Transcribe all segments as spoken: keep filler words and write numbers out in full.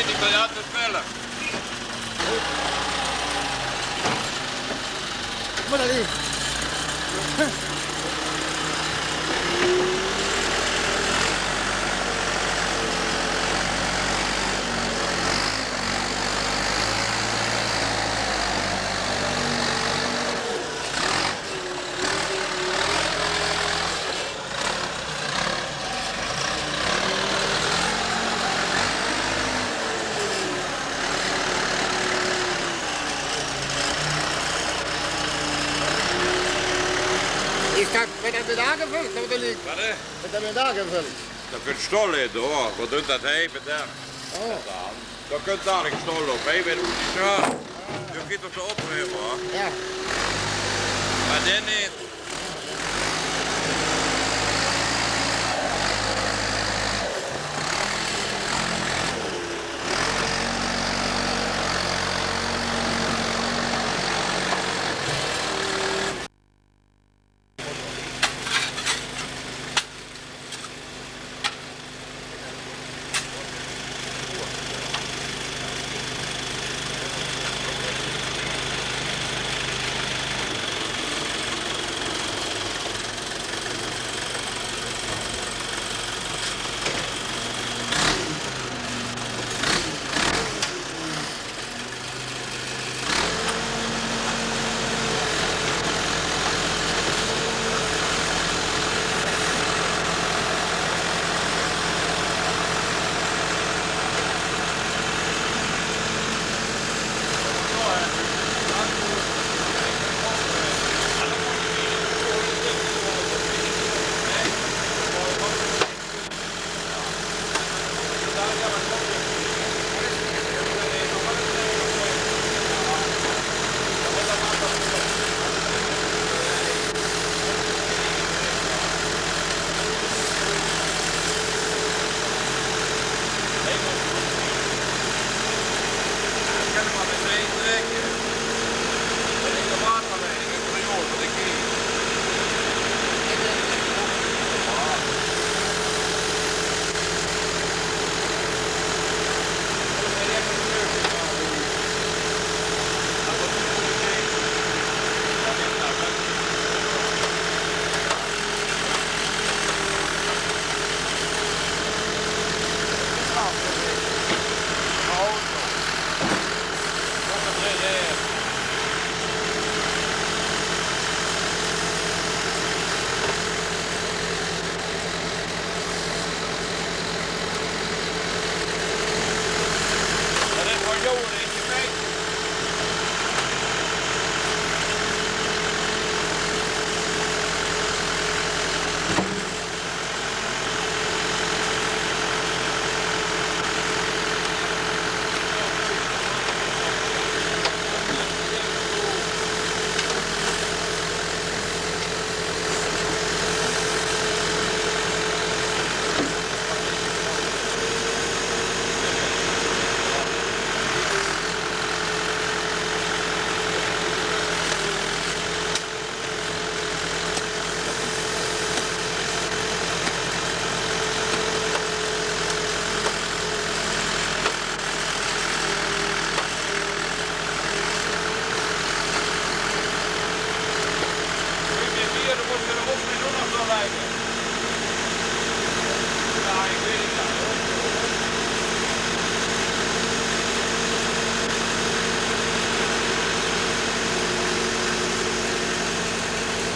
Italiaansche film. Meh dat is Is dat, weurt dat mit aangevöld, of neet? Wat, hè? Weurt dat mit aangevöld? Dat weurt stol in, huur. Wat duit dat hei mit dem? Oh. Dao kump dalik stol op, hè? Weurt, jao. Doe kins 't opruime, huur. Jao. Meh dan neet.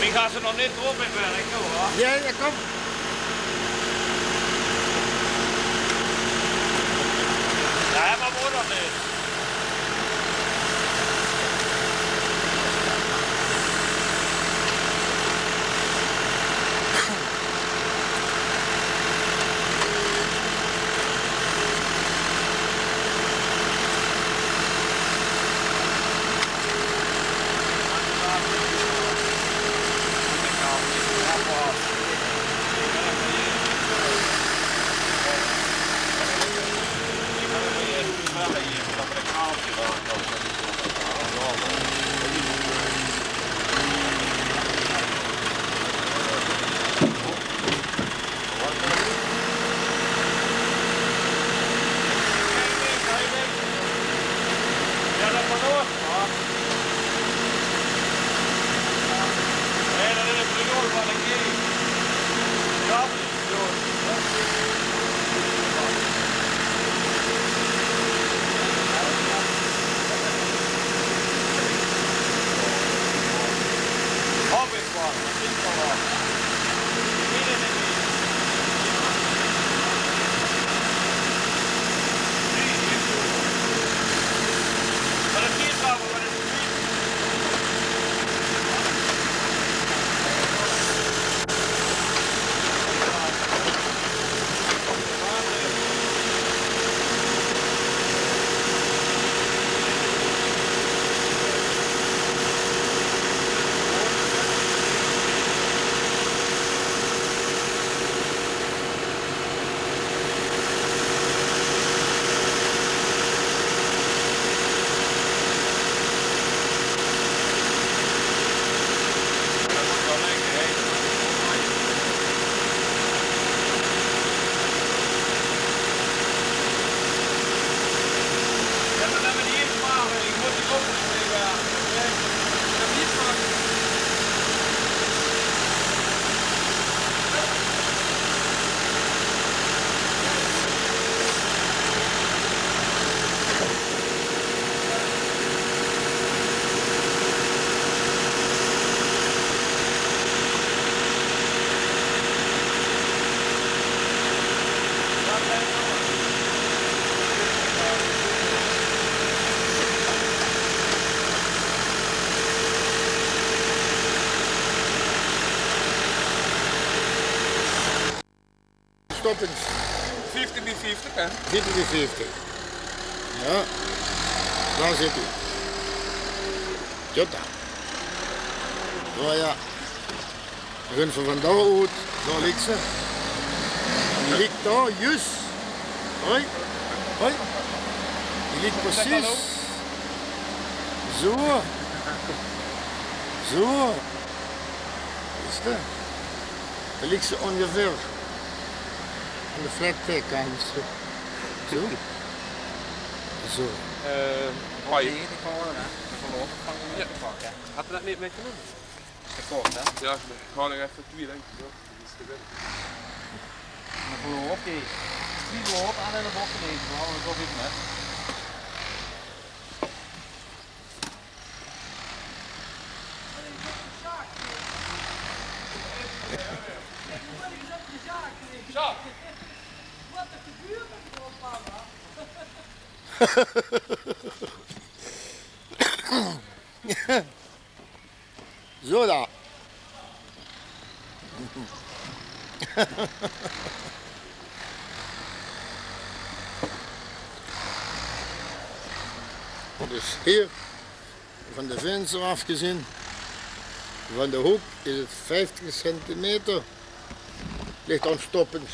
Wie gaon ze nog neet op in werk, huur? Jao, dat kump. Jao, meh wo dan neet? Stop ins. Vieftig bie vieftig, hè? Vieftig bie vieftig. Jao. Dao zit 'r. Jao, dao. Zoe, jao. Dan gaon v'r van dao oet. Zoe ligk ze. Die ligk dao, juus. Hoi. Hoi. Die ligk precies. Zoe. Zoe. Is 't? Dao ligk ze óngeveer. Aan de flat, eh, kantj. Zoe. Zoe. Eh, hoi. Nein, die gewone, hè. De verlope van de... Jao. Had geer dat neet mitgenómme? Is te kort, hè? Jao, ich haw nog effe twieë, dink ich, hoor. Dat is te weinig. En dan verlope, oké. Twieë verlope aan en de bok ineens. Dan hawwe v'r toch get mit. Sjaak. Zoe dan. Dus hie van de vinster aafgezeen, van de hook is 't vieftig centimeter. Ligk dan stoppend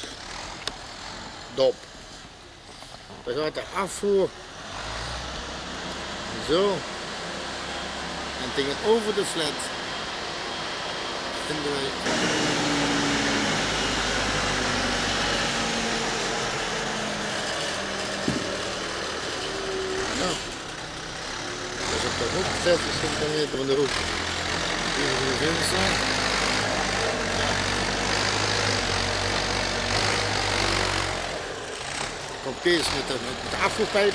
dop. Dao geit de aafvoer. Zoe. En taengeneuver de flat. In de week. Jao. Dat is op de hook, vieftig centimeter van de hook. Hie is de vinster. Kump Kees mit de, mit de aafvoerpijp.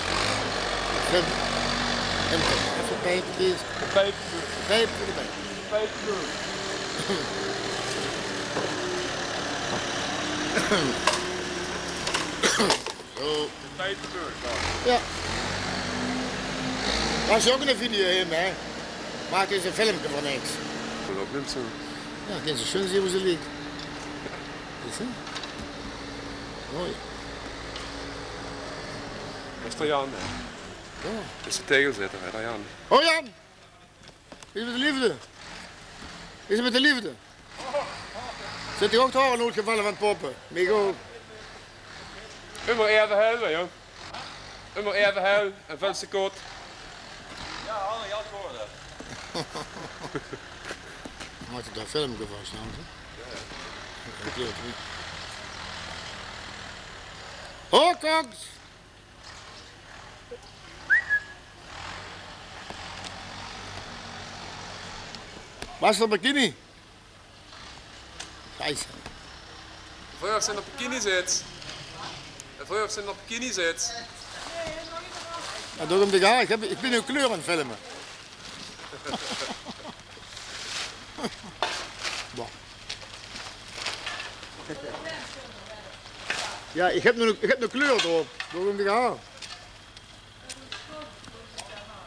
En de aafvoerpijp, Kees. De pijp. De pijp veur de pijp. De pijp veur. Zoe. Jao. Dao is ouch 'n video in, hè. Maak ins e filmke van niks. Jao, kins se sjoen zeen wie ze ligk. Is 't? Mooi. Dat is d'r Jan, hè. Jao. Dat is de tegelzetter, hè, d'r Jan. Oh, Jan! Wie is 't mit de leefde? Wie is 't mit de leefde? Zint geer ouch de haore oetgevalle van 't poppe? Mich ouch. Ummer eve hel, jóng. Ummer eve hel en väöl te kort. Jao, Harry, jao, ich huur 't. Maak ich dao e filmke van, snap se? Jao, jao. Ho, Koks! Waas d'r bikini? Scheiße. Vroeger zeen op bikini zit. En vroeger zeen op bikini zit. Jao, doe kump de gaar. Ich höb, ich bin noe kleur aan 't filme. Boah. Jao, ich höb noe, ich höb noe kleur d'rop. Doe kump de gaar.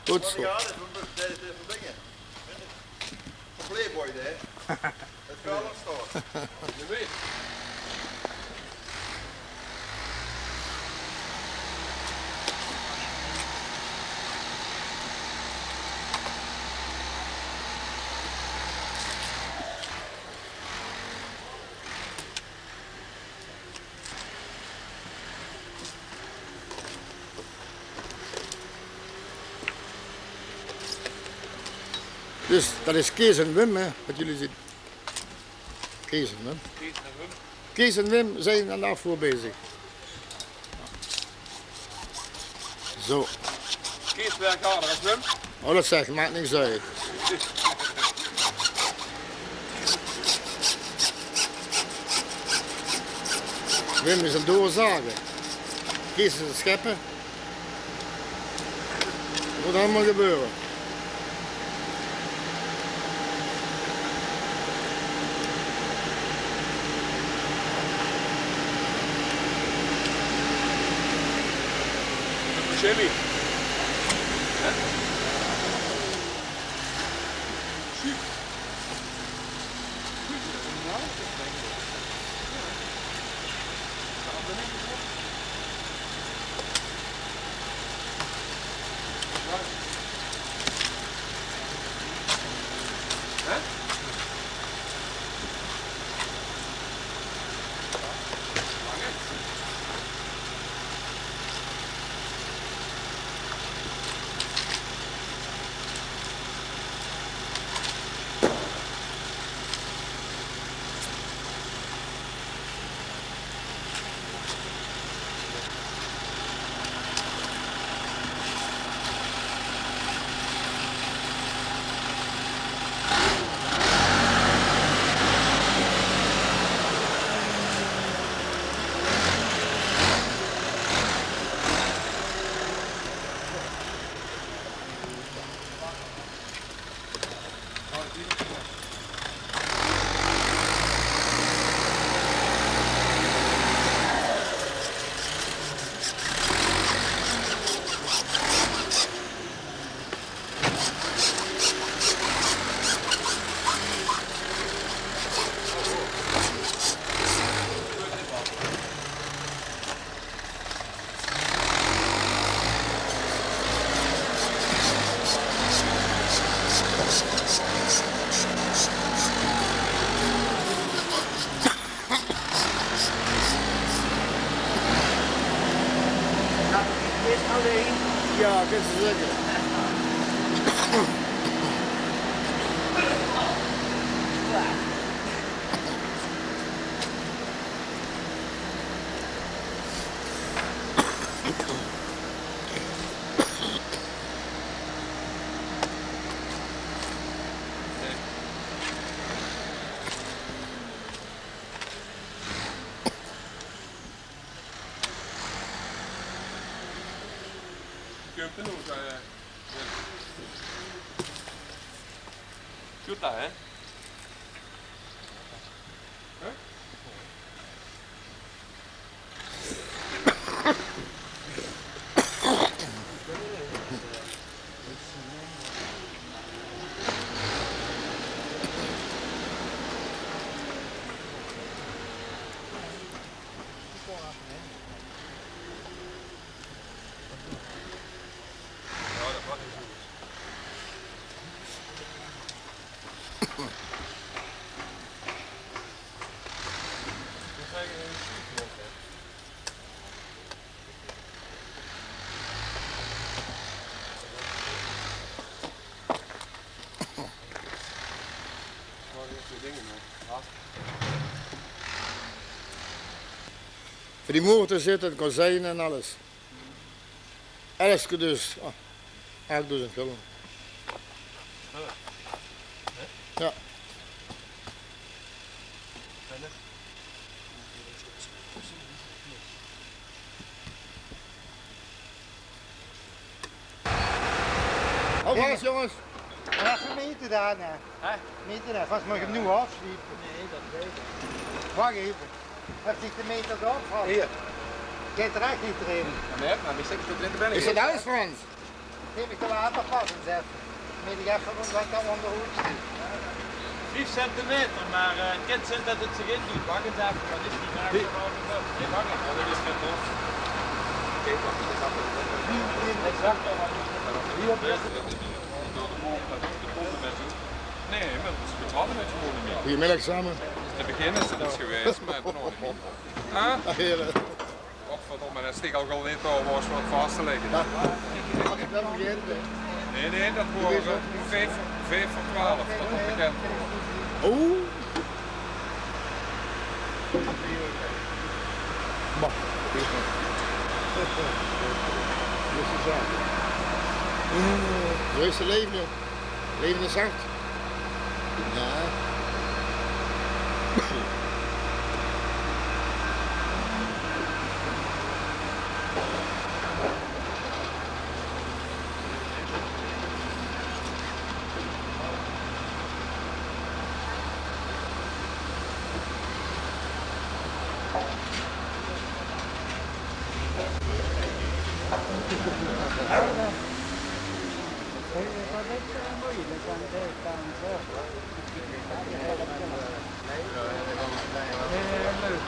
Good zoe. Jao, dat is, dat is, dat is ein ding, hè. Van Playboy, hè. Dat kan nog staon. Dus dat is Kees en Wim, hè, wat geer zuut. Kees en Wim. Kees en Wim. Kees en Wim zeen aan de aafvoer bezig. Zoe. Kees werk harder as Wim. Oh, dat zèk, maak niks oet. Wim is aan 't doorzage. Kees is aan 't scheppe. Wat allemaol gebeure. Jimmy. Jao, kins se zègke. Kump d'r noe, eh, Jutta, hè? Hè? Veur die moer te zitte, kozijne en alles. Alles gedus. Ah, achtdoezend gulde. Jao. Hou vast, jonges. Effe mete daan, hè. Hè? Mete daan, vast maag 'm noe aofsliepe. Nein, dat weit ich. Wach effe. Höb ich de meter d'rop gehad? Hie. Geit 'r ech neet d'rin. Jao, mer, mer ich zègk, ich bin d'rin. Is 't oes, Frans? Geef ich de waterpas ins effe. Meet ich effe wat dao ónger oet steit. Vief centimeter, mer, eh, 't kin zeen det 't zich induut. Wach ins effe, wat is die naam? Wach ins. Jao, det is gein bos. Kiek, wach, ich höb 't. Ich zag al wat. Hie. Door de moor, det is de pomp mit zoe. Nae, mer det is, veer hadde 't gewoon neet mie. Goeiemiddag same. Te beginne is 't ins gewaes, mer daonao neet mie. Hè? Godverdomme, det is al gewoon neet door, waor wat vas te lègke. Nae, nae, det waor vief, vief veur twelf, det 't bekind waor. Oeh. Bah. Dit is 'n zaak. Zo is 't leve, jóng. Leve is hard.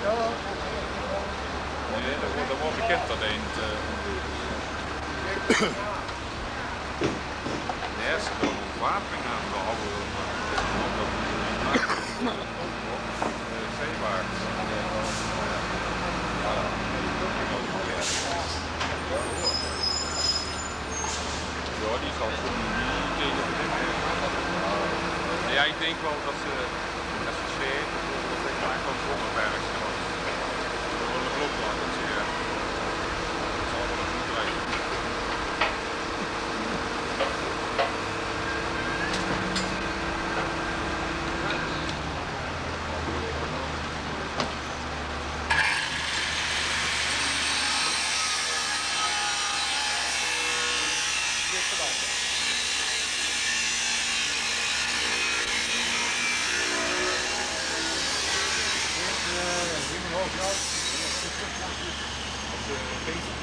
Jao. Nae, dat woort, dat woort bekènd dat eind, eh, nae, ze doon nog water aan de hawwe, mer dat is nog wat, eh, zeewaarts. Jao. Jao, die zal toen neet tege op dit moment. Jao, ich dink waal dat ze, es ze sjeit, dat ze geliek van Brommerberg, want ze wille blok laote zien, jao. Dat zal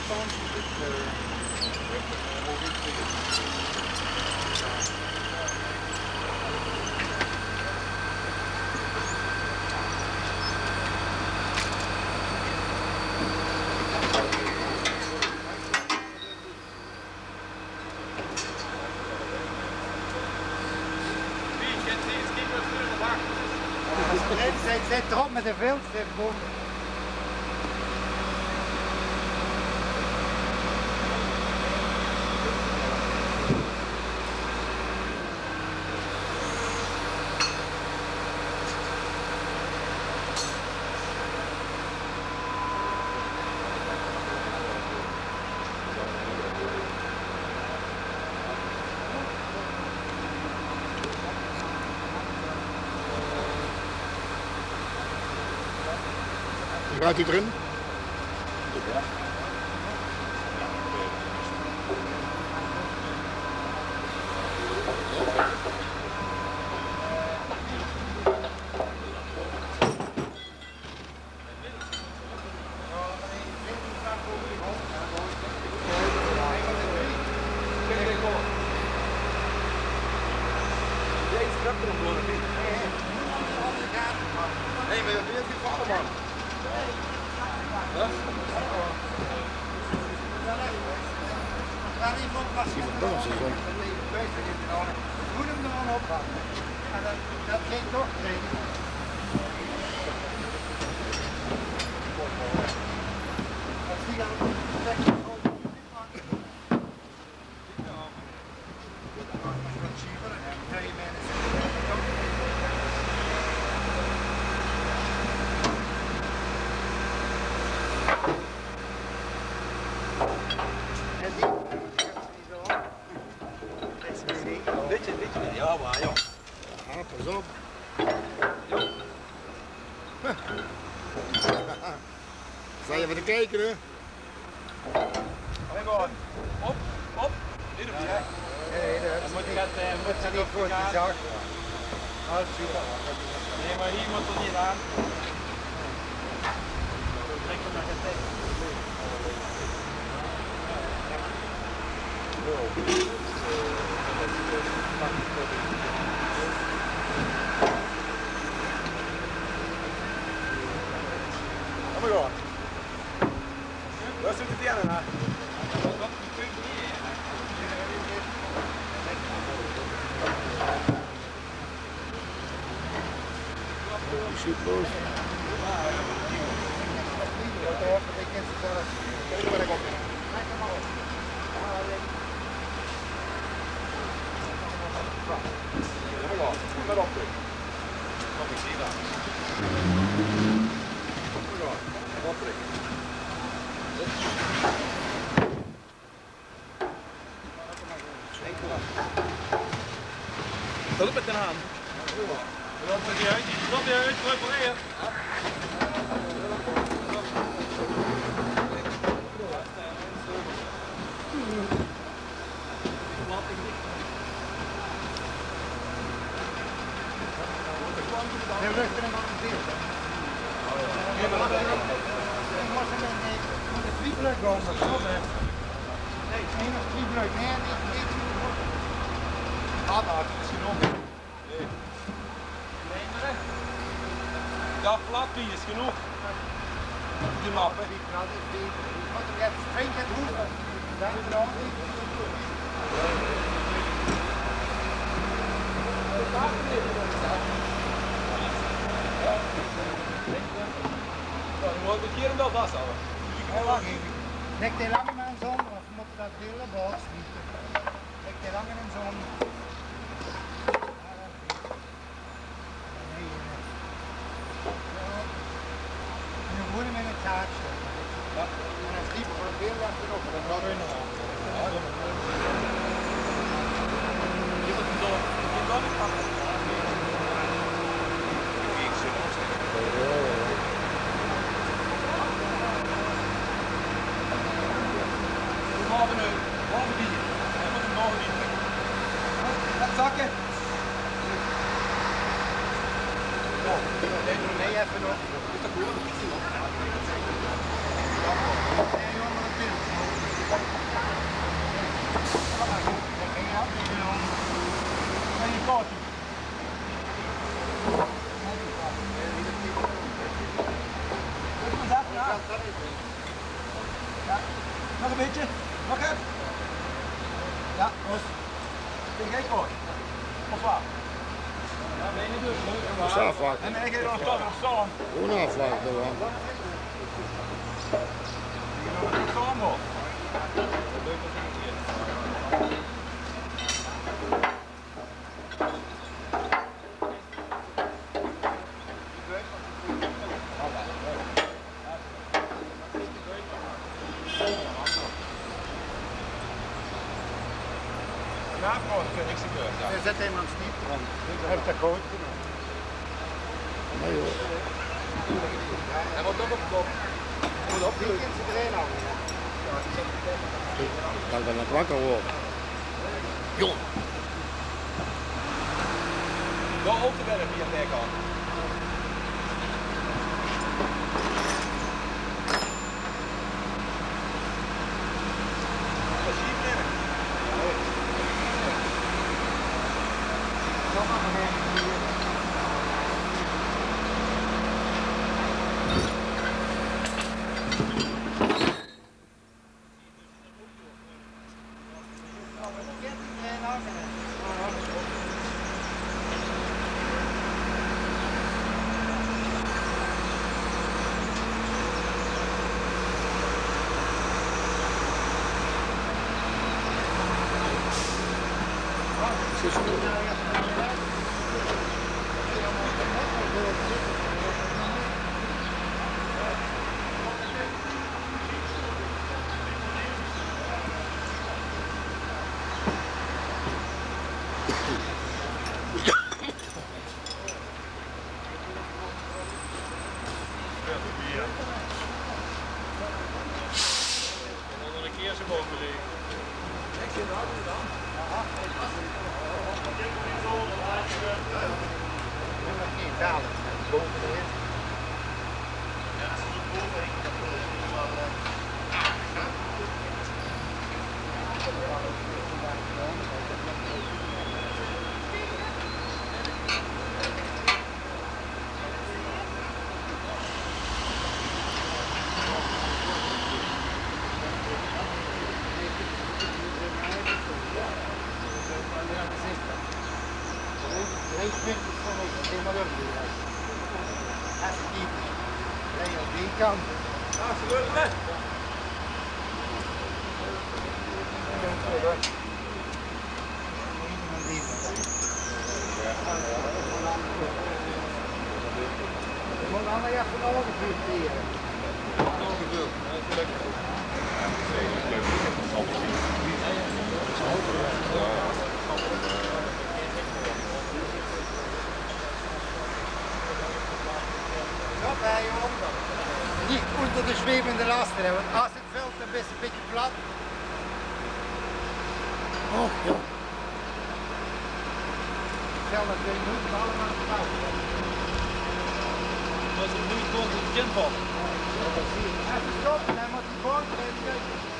waal good bliewe. Zèt, zèt, zèt d'rop mit de vilt, zèt, boem. Wie gaat die d'rin? Simon Thomas is rond. Good, um d'r dan op. Jao, dat, dat geit toch, dink ich. Jao, pas op. Jao. Staon ze effe te kieke, hè? Allee, gewoon. Op, op. Neet op die, hè. Nae, nae, dat is neet good. Nae, mer hie mót 'r neet aan. Trèk 'm mer get. Kom mer op. Wo is de derde, hè? Mit de hand. Laot die uit, laot die uit, prepareer. Ja, plat, die is genóg. Die mappe. Zo, dan mót ich hie waal vashawwe. Lèk de lange mer ins ónger, of mót ich det hieël boven smiete? Lèk de lange ins ónger. Zakke. Ja, nog ein bietje. Nog effe. Ja, good. Kijk, kijk, hoor. Of wat? Mós aafwachte. En dan ga je nog staan. Gewoon aafwachte, hoor. Staan, hoor. Zèt 'm aan 't stiep. Höb ich det good gedaon? Nae, huur. Hae mót ouch op kop. Mót op. Kan dan nog wakker waere. Jóng. Dao op de berg via de kant. As 't vèlt, dan bis se e bietje plat. Och, jao. Stel dat je moet allemaal fout. Als het nu komt, het kind valt. Even stoppen, hij moet die boot even kijken.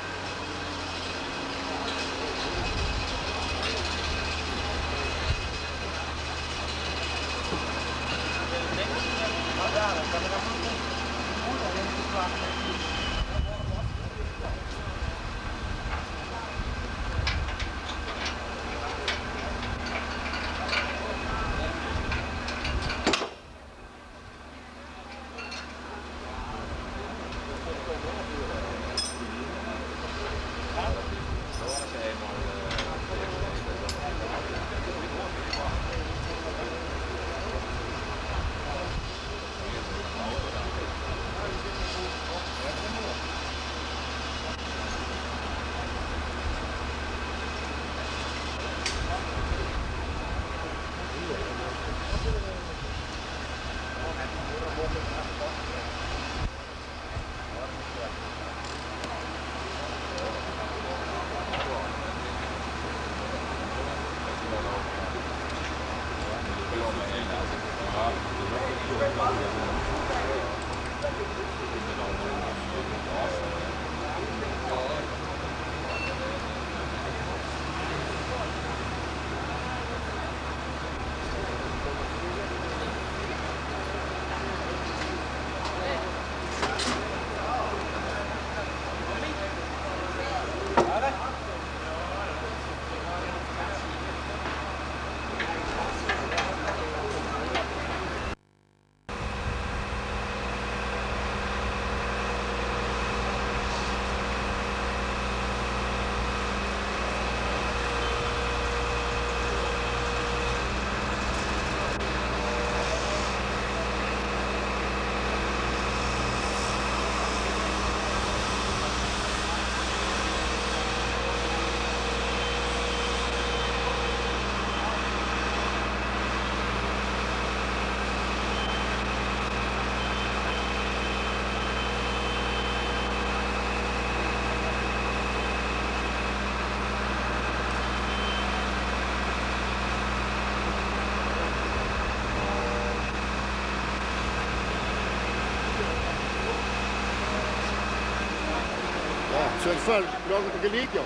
Jao, 't zunt väöl laoger tegeliek, jao.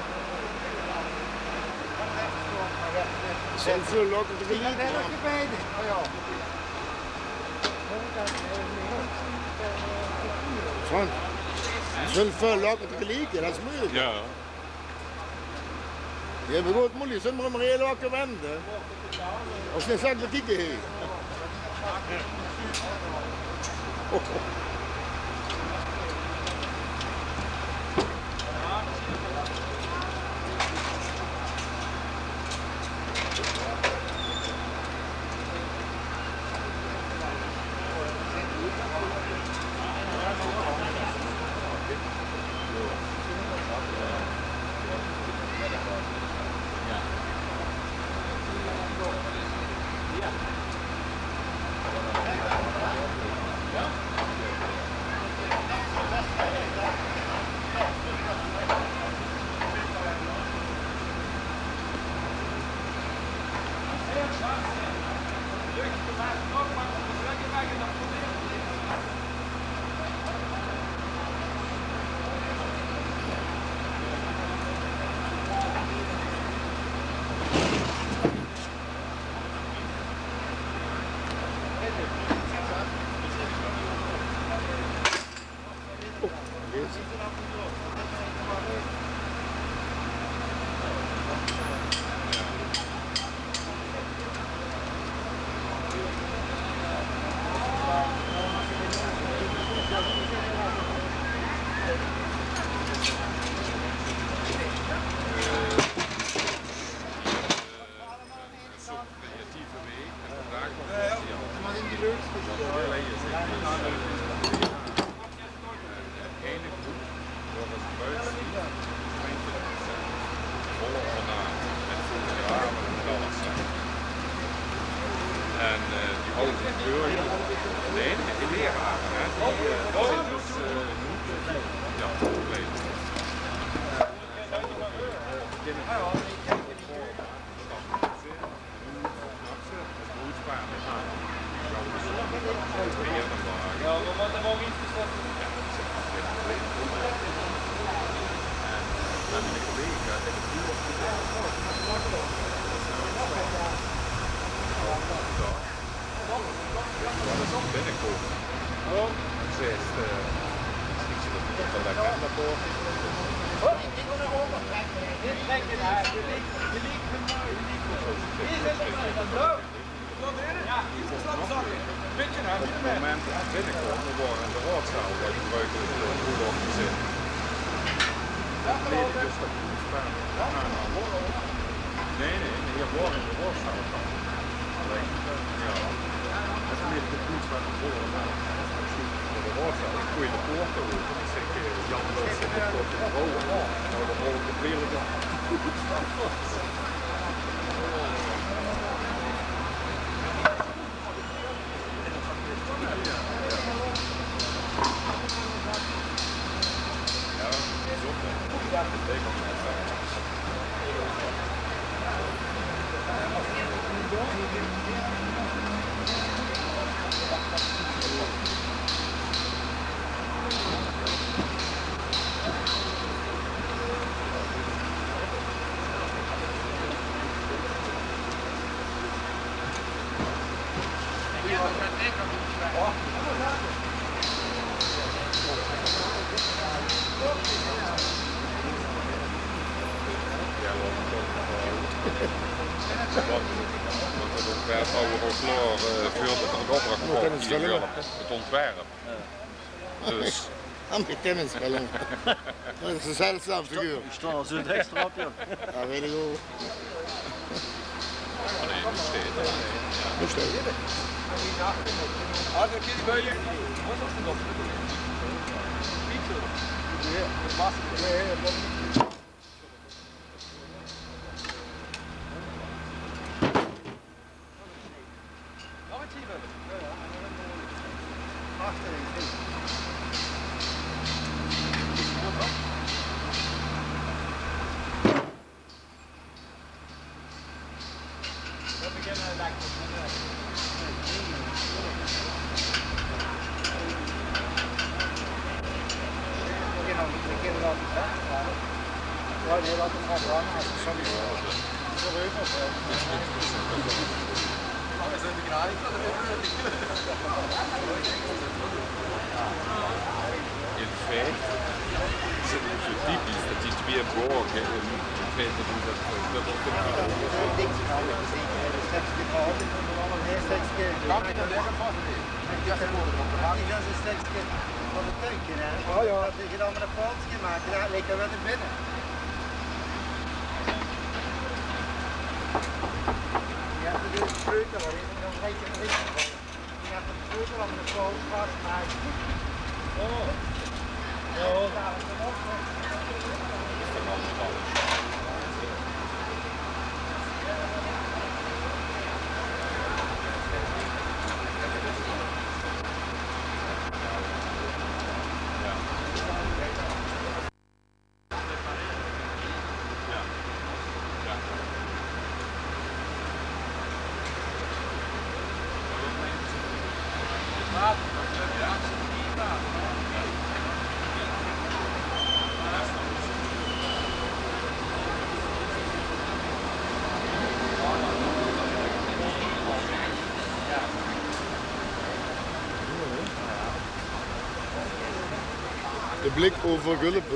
't Zunt väöl laoger tegeliek, jao. 't Zunt, 't zunt väöl laoger tegeliek, jao, dat is meujelik. Jao. Jao, mer good, Molly, zeen v'r mer hiel erg gewend, hè. As je zegt, we kieken hier. Binnenkómme. Zes, eh, ich zit op de agenda. Op 't moment dat ich binnekóm, dan waor in de raodzaal, waor gebroekelik veur de boel op te zitte. Nae, nae, nae, hie waor in de raodzaal. Allein, jao, 't is neet de boel van de boel, mer de raodzaal, ich goej de poort ope. Ich zèk, eh, Jan, dat is de vrouw. Nou, de rol de klere. Want, want 't ontwerp hawwe v'r al klaor, eh, veur de, veur de opdrach. Nog in 't filme. 't Ontwerp. Dus. Aan de tennisspel. Dat is ein zeldzaam figuur. Ich sjtaon al zo rechts d'rop, jao. Jao, weit ich ouch. Allein, noe sjteit 'r. Noe sjteit 'r. In feite is 't zo typisch dat die twee borge in, in feite doen dat, eh, dubbel. Jao, jao. Dat is 'n stökske van de tuin, hè. Oh, jao. Dat is 'n anger paaltje, mer dat ligk d'r waal in binne. Jao, dat is 'n sleutel, hè. Dan weit je, weit je. De blik euver Gulpe, eh,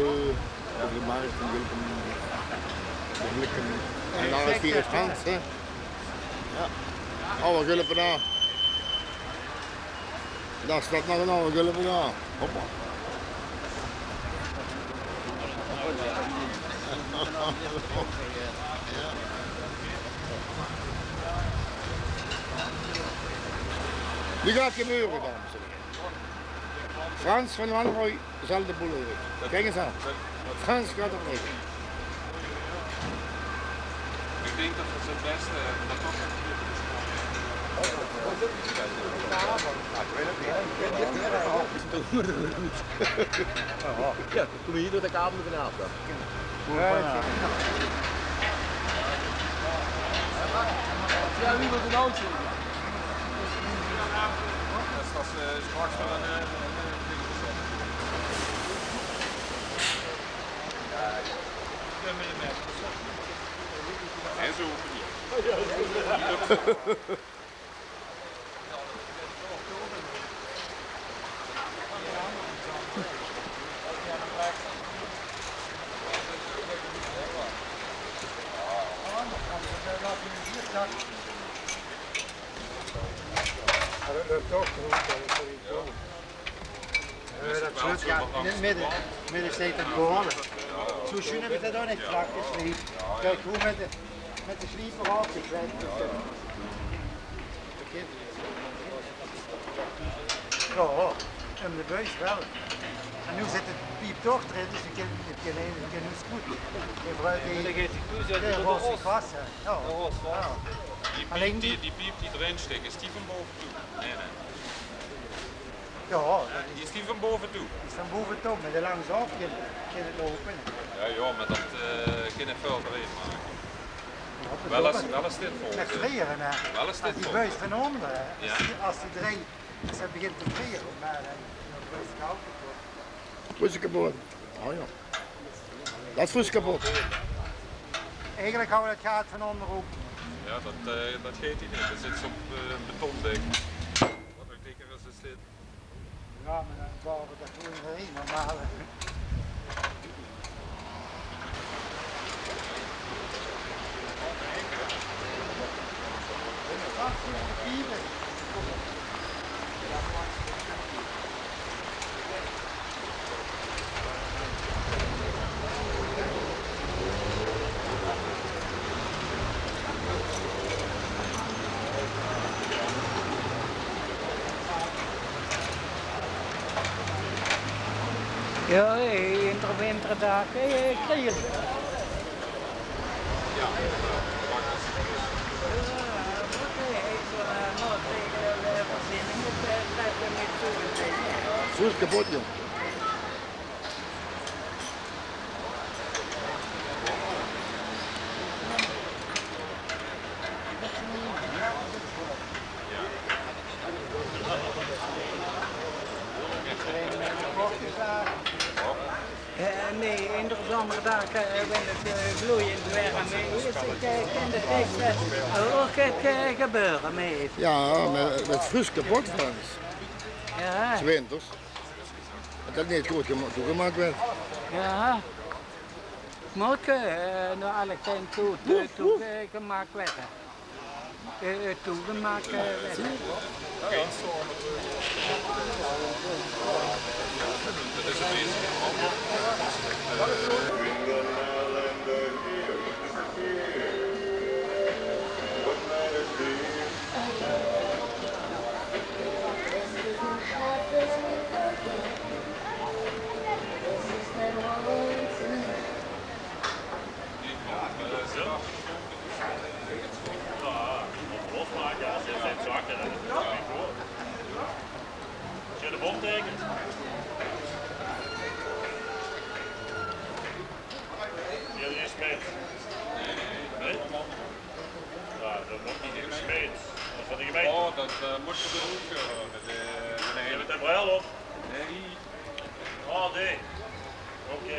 euver de markt van Gulpe. De blikke. En dao is die restaurant, hè. Jao. Awwe Gulpenaer. Dao steit nog 'n awwe Gulpenaer. Hoppa. Noe geit 't gebeure, dames en here. Frans van Wanrooij zal de boel regele. Kiek ins aan. Frans geit 't regele. Ich dink dat v'r z'n bèste, eh, dat toch... Jao, kómme hie door de kabel vanaaf dan. Jao, wie mót 't ouch zeen? Dat is, eh, straks waal 'n, eh, 'n, eh, ding. En zo. Jao, det löp toch good, det is toch good. Jao, det zit, jao, in 't midde, midde steit 't goal. Zo sjoen höb ich det ouch neet, vlak gesleep. Kiek, good mit de, mit de sleper aafgekleid. Jao, óm de buis waal. En noe zit de piep toch d'rin, dus ich kin, ich kin, ich kin noe good. Die vrouw die, die rost vas, hè. Jao. Allein die, die piep die d'rin stik, is die van bove toe? Nae, nae. Jao, die is die van bove toe. Die is van bove toe, mer de langs aaf kin, kin 't loupe. Jao, jao, mer det, eh, kin ich väöl d'rin make. Jao, waal ins, waal ins dit volge. Mit vriere, hè. Waal ins dit volge. Es die buis van ónger, hè. Jao. Es die, es die drei, es 't begint te vriere, mer dan, dan is 't goud kepot. Vruus kepot. Oh jao. Det is vruus kepot. Eigelik hou ich 't gaat van ónger ope. Jao, det, eh, det geit hie neet. Dao zit ze op, eh, ein betondek. Waat ouch dikker is es dit. Jao, mer dan bouwe v'r det gewoon weer heen, normaal. Jao, eh, in de winterdaag, eh, kriege ze. Zo is 't kepot, jóng. Eh, nae, in de zomerdaag, eh, wen 't, eh, gloeiend waer, mer is 't, eh, kin 't niks, eh, ouch, eh, gebeure, mer. Jao, mer 't is vruus kepot van is. Jao. 's Winters. Det 't neet good gema-, toegemaak waert. Jao. Mót, eh, noe alle ten toe, toe, toe, eh, gemaak waere. Eh, eh, toegemaak, eh, waere. Als je de bond tekent. Hier is Smeets. Nee? Ja, dat wordt niet gesmeed. Dat is van de gemeente. Oh, dat, eh, moet je doen, eh, met de, met de... Ja, met de bril op. Nee. Oh, nee. Oké.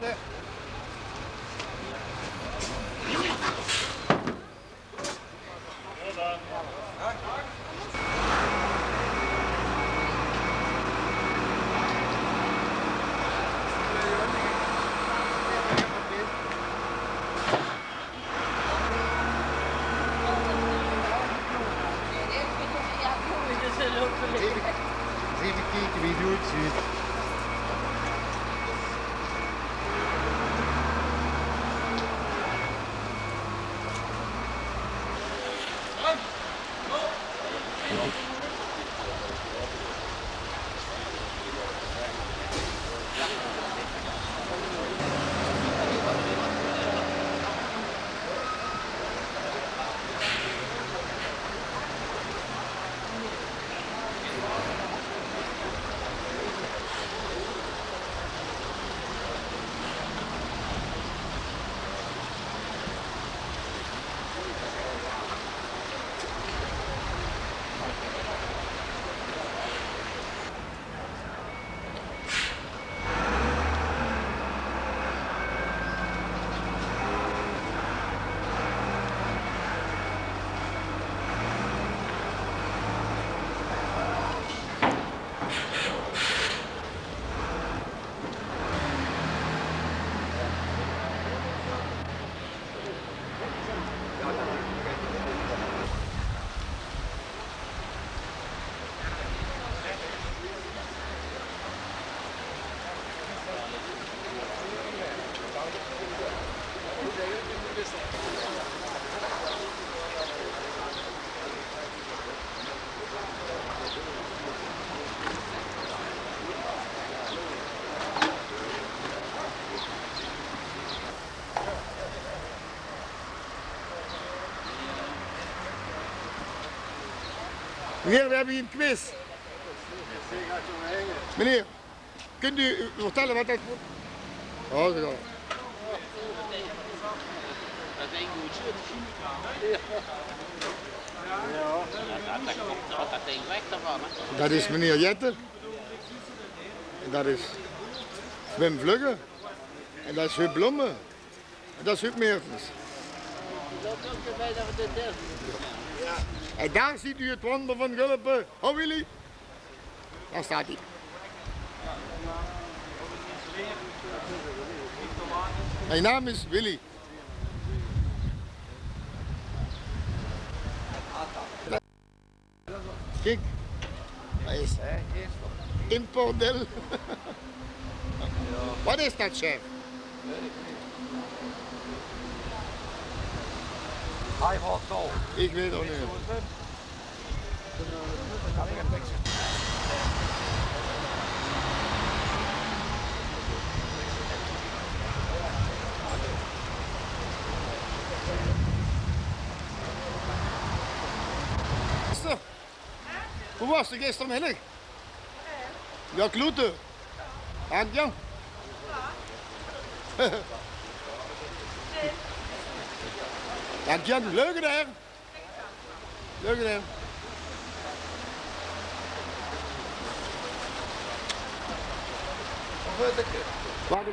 Effe, effe kieke wie 't oetzuut. Meneer, we hebbe hie ein quiz. Meneer, kunt u vertellen wat dat... Oh, zo. Dat is meneer Jetten. En dat is Wim Vlugge. En dat is Huub Blomme. En dat is Huub Meertens. En daar ziet u het wonder van Gulpen. Ho, Willy. Daar staat hij. Mijn naam is Willy. Kiek, dat is impordel. Wat is dat, chef? Hij valt zo. Ik weet het ook niet. Zo. Hoe was het gistermiddag? Ja, klote. Dank je. Dank je. Leuk, hè? Leuk, hè? Wacht.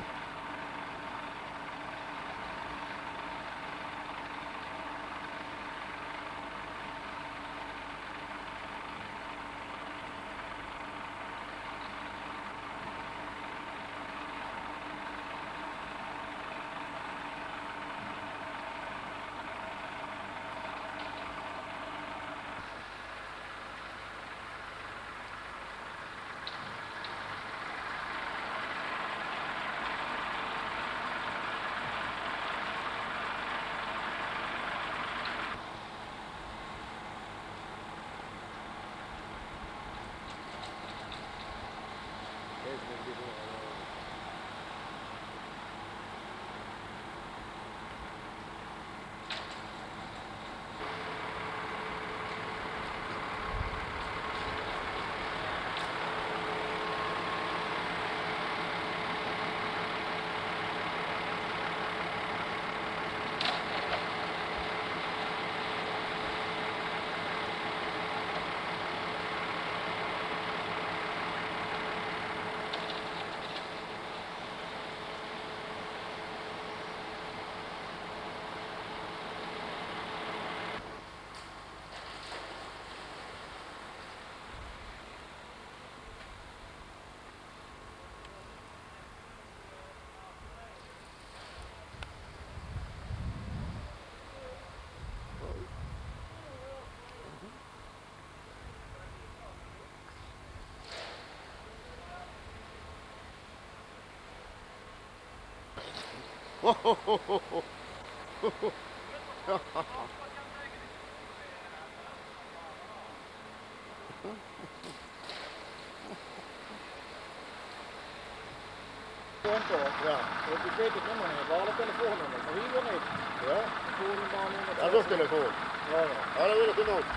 Telefoon toch? Ja. Want ik weet het nummer niet, wel het telefoonnummer, maar hier wel niet. Ja? Telefoonnummer, nummer. Dat is ook telefoon. Ja, ja. Ja, dat weet ik genoeg.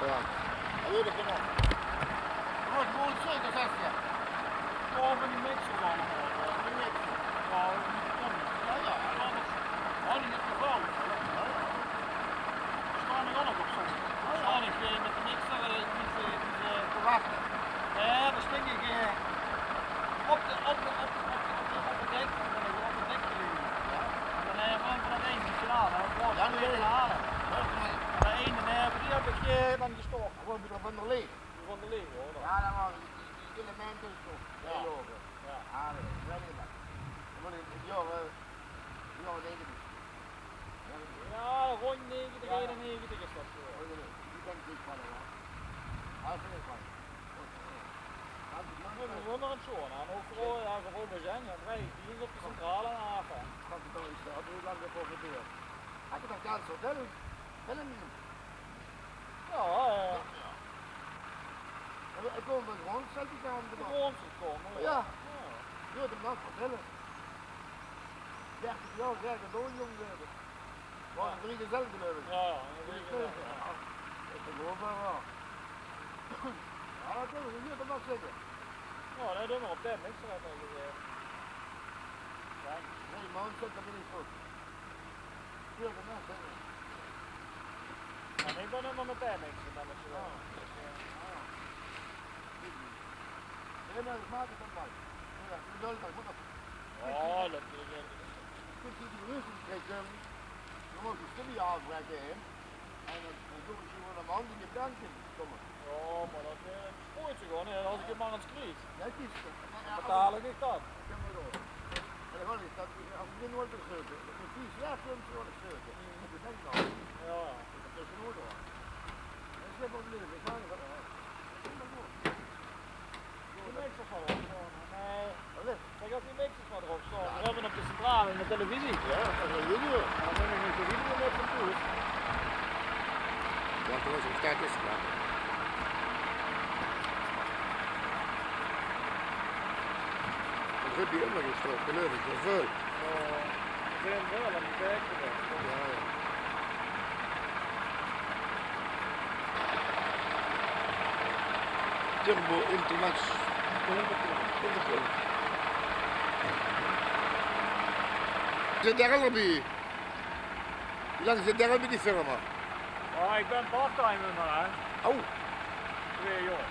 Ja. Dat weet ik genoeg. Gewoon, gewoon zeker, zes, ja. Gewoon van die mixers allemaal, ja. Die mixers. Ja, die stemmen. Ja, ja, en anders, oh, die is gevaarlijk. Ja, ja. Staan die ook nog op soms? Ja, ja. Staan ik, eh, met de mixer, eh, die, eh, die, eh, te wachten. Ja, dan sting ik, eh, Op de, op de, op de, op de, op de, op de dek, op de, op de dek gelegen. Ja. En dan, eh, van, van het eentje gedaan, hè. Ja, nee, nee. Halen. Ja, nee. En de ene, eh, die heb ik, eh, dan gestoken. Gewoon weer van de leeg. Die van de leeg, hoor. Ja, dat was die, die, die elementen toch. Ja. Heel hoog. Ja. Ah, nee, ik weet niet wat. Dan moet ik, ik, ja, eh, ja, denk ik niet. Ja, rond negentig, ja, eenennegentig is dat zo. Oh, ja, nee. Die denk ik niet van, hoor. Ah, vind ik van. Ja, we wonen aan het zoon aan. Ook vooral, ja, vooral bij zijn, ja, vrij. Die is op de centrale haven. Kan ik toch iets, eh, hoe lang ervoor gebeuren? Had je dat kans op bellen? Bellen niet. Ja, eh. Ja. En we komen van grond, zet ik aan de grond. Grond komen, ja. Ja. Ja. Je hoort hem dan vertellen. Dertig jaar, dertig jaar, jong, eh. Wat een vriendin zelf, geloof ik. Ja, ja, een vriendin zelf, ja. Ja, dat is gewoon wel waar. Ja, dat is, je moet het wel zeggen. Ja, dat doen we op tijd, niks eruit al gezegd. Ja. Nee, man, zet dat niet goed. Veel van mensen. Ja, nee, ik ben helemaal met tijd, niks, dan moet je wel. Ja. Ja. Nee, maar ik maak het ook wel. Ja, ik wil dat ik moet nog Oh, dat is, eh, Kunt u die rust niet krijgen? Dan moet je studie afbreken, hè? En dan, dan doen ze gewoon een man die je danken. Kom maar. Ja, maar dat, eh, spoort zich gewoon, hè, als ik het maar eens krijg. Ja, het is, eh, dan betaal ik dat. Ja, maar door. En dan kan ik dat, als ik dit nooit besluiten, dan moet die zelf kunnen worden gesloten. Dat is echt wel. Ja. Dat is een oordeel. Dat is geen probleem. Ik ga niet van, eh, dat is helemaal goed. Die mixers maar erop staan. Nee. Wat is? Kijk, als die mixers maar erop staan. Ja. We hebben op de centrale en de televisie. Ja, dat is een video. Ja, dan neem ik een video met van toe. Ja, toen was het tijd is, maar. Dat heb je ook nog eens toch, geloof ik, wel veel. Ja, we zijn wel aan het kijken, hè. Ja, ja. Turbo Intermax. Intercooler. Zit daar al bij? Wie lang zit daar al bij die firma? Oh, ik ben parttime maar, hè. Oh. Twee jaar.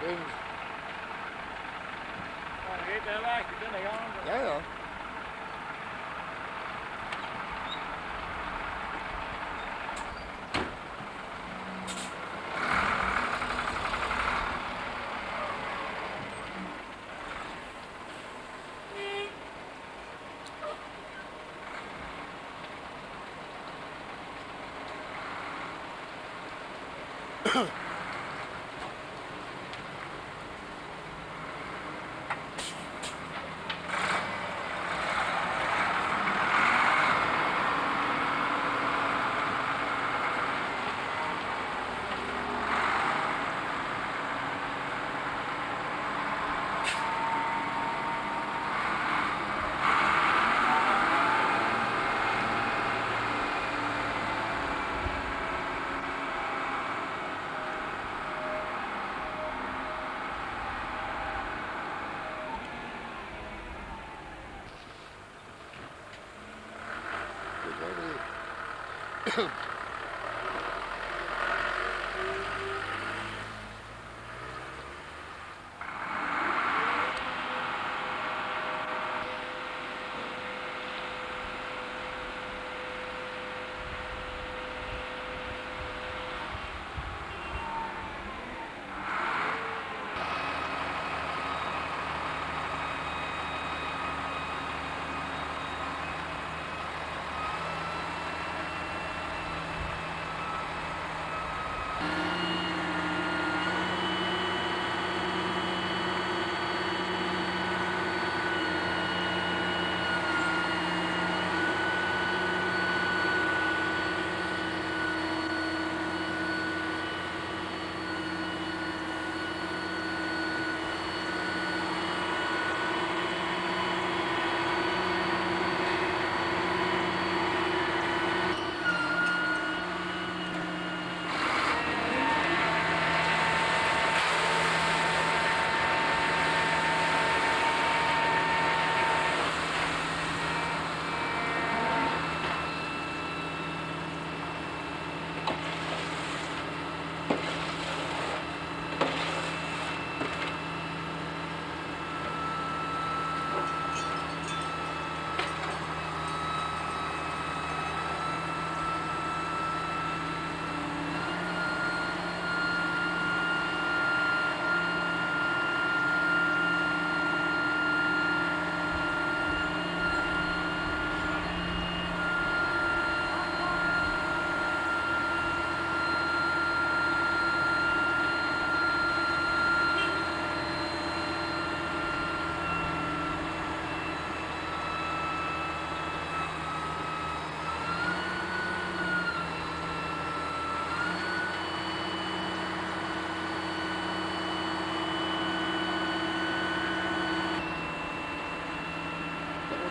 En Ja, dat weet ik wel, ik ben er aan. Ja, ja.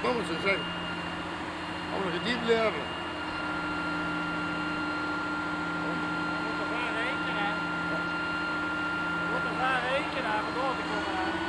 Jonges, ze zègke, allemaol gediepleerde. Mót d'r vaan rekene. Mót d'r vaan rekene, um door te kómme, hè.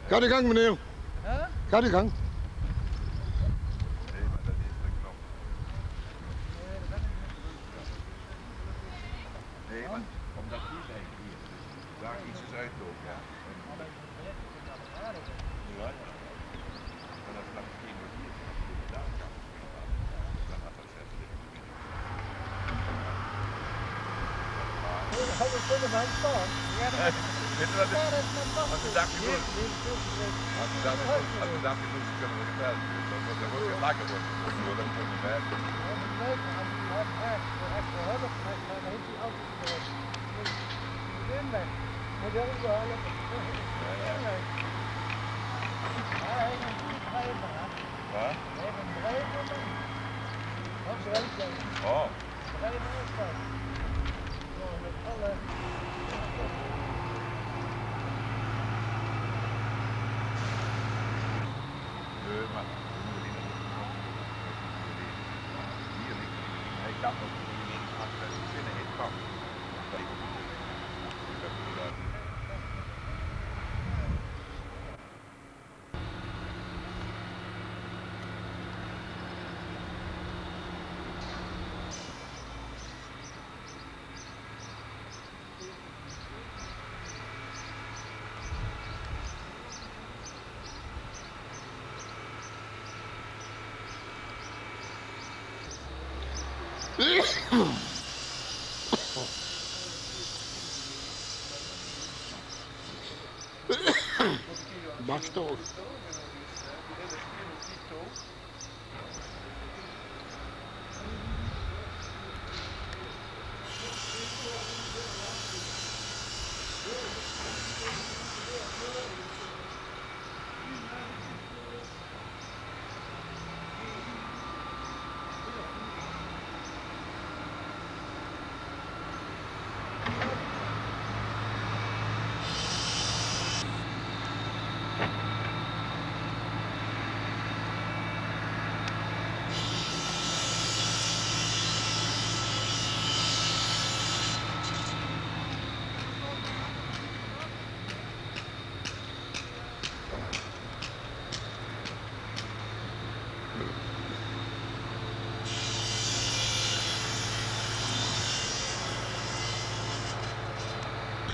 Gaat uw gang, meneer. Gaat uw gang. Nee, maar omdat die zijn hier, dus daar iets is uitlopen, ja. Ja, ja. Maar dat snap ik niet, maar hier is het daar kan. Dan had dat zelf liggen. Weet je wat het, als we daar genoeg, als we daar genoeg, als we daar genoeg kunnen we gebeld. Dan wordt, dan wordt het langer worden. Dan wordt het niet meer. Wat? Oh. Mag toch?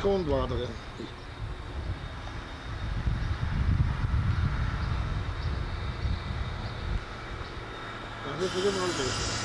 Grondwater in. Dan zit er helemaal aan het eten.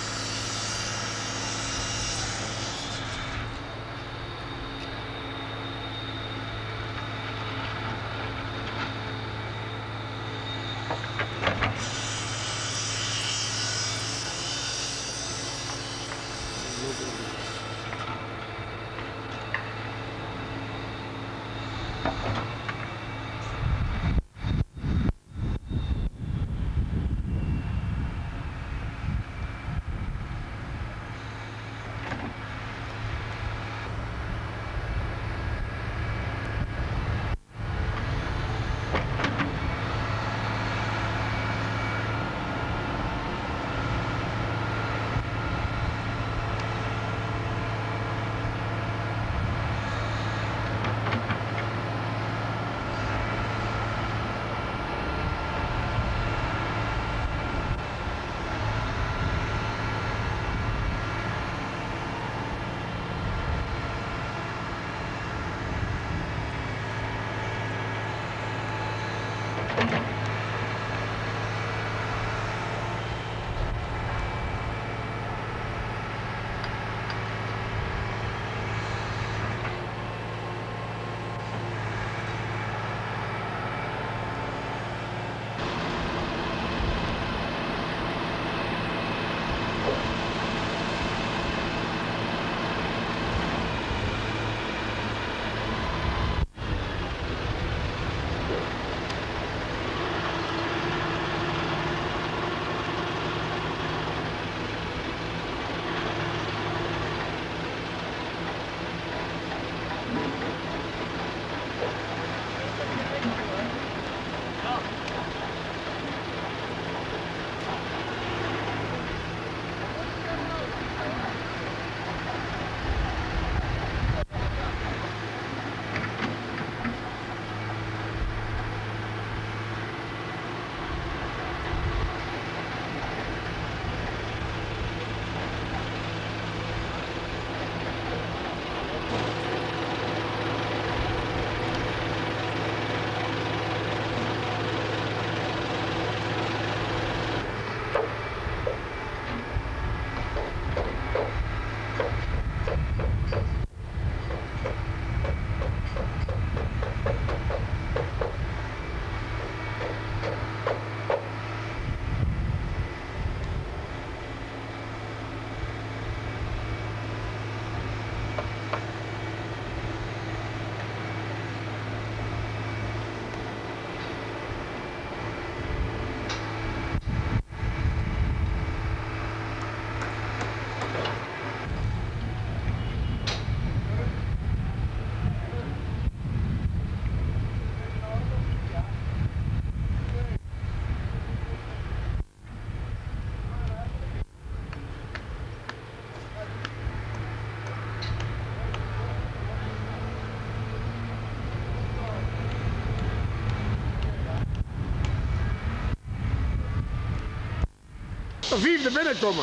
De viefde binnekómme.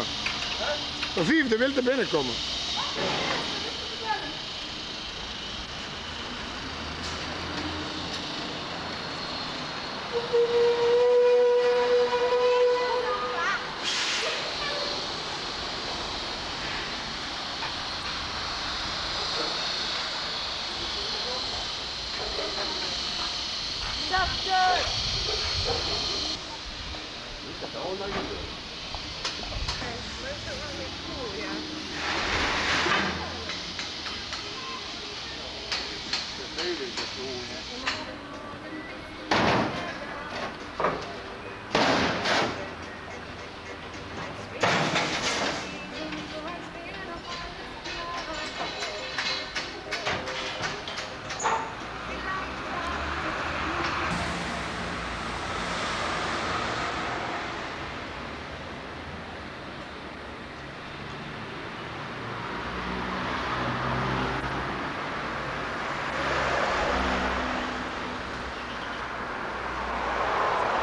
De viefde wilt d'r binnekómme.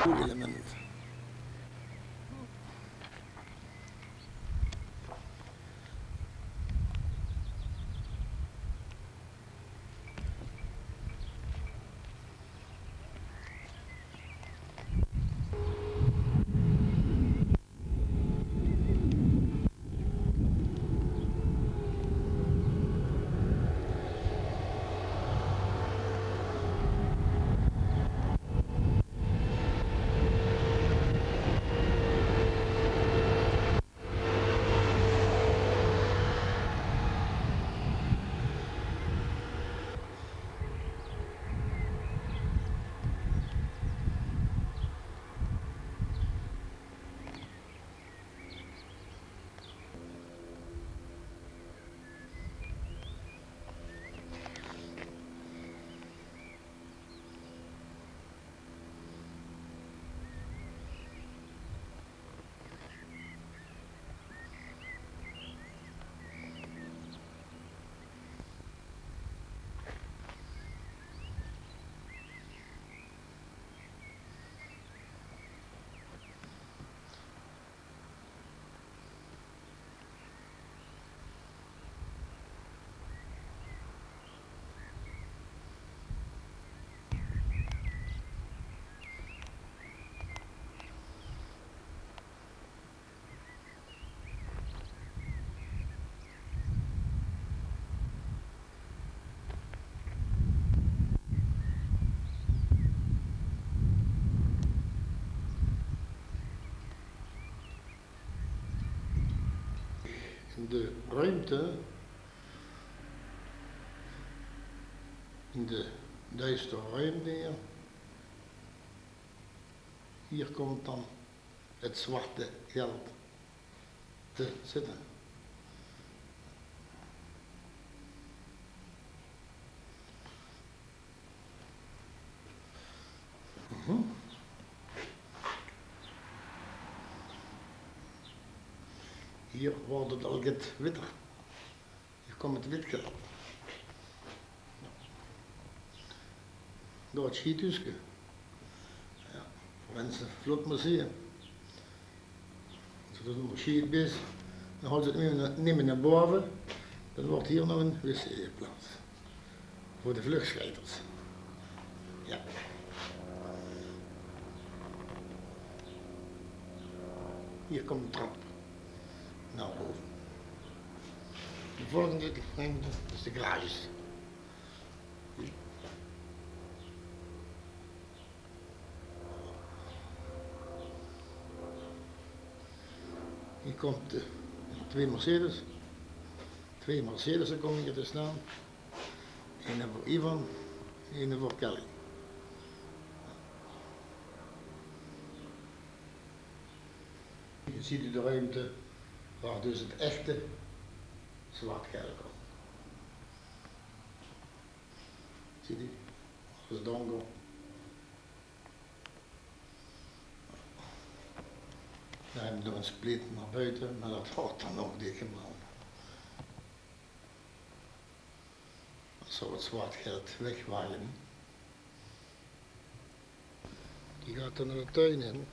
Element. In de ruimte, in de duistere ruimte hier, hier komt dan het zwarte geld te zitten. Mhm. Hier wordt het al get witter. Hier komt het witgeld. Door het schiethuuske. Ja, mensen vlot maar zien. Als je dus nog schiet bent, dan haalt ze het niet meer, niet meer naar boven. Dan wordt hier nog een wc geplaatst. Voor de vluchtscheiters. Ja. Hier komt de trap naar boven. De volgende, denk ik, is de garages. Hier komt de twee Mercedes. Twee Mercedes'en komen hier te staan. Eén voor Ivan, eén voor Kelly. Je ziet de ruimte waar dus het echte zwart geld komt. Zie je? Alles donker. Daar hebben we nog een spleet naar buiten, maar dat wordt dan ook dichtgemaakt. Als ze het zwart geld wegwaaien. Die gaat dan naar de tuin in.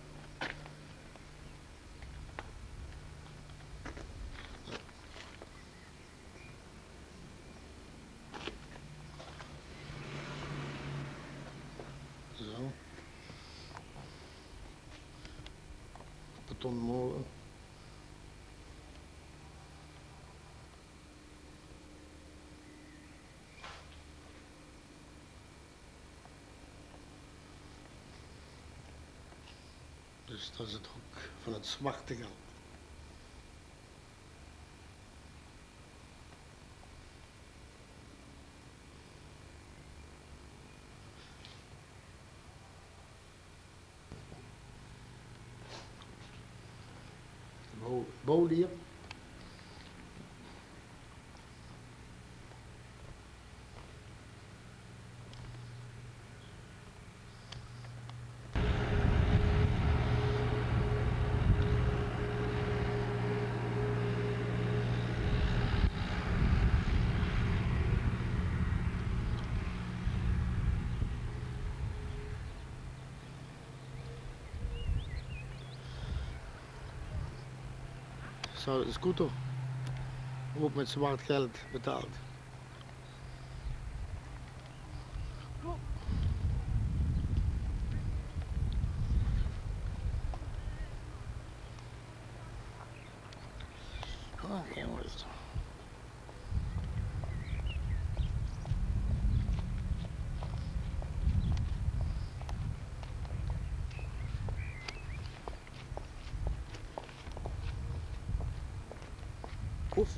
Ton Molen. Dus dat is het hok van het zwarte geld. Bouw-, bouwlier. Zo, de scooter. Ook met zwart geld betaald. Oh, jongens. Oef.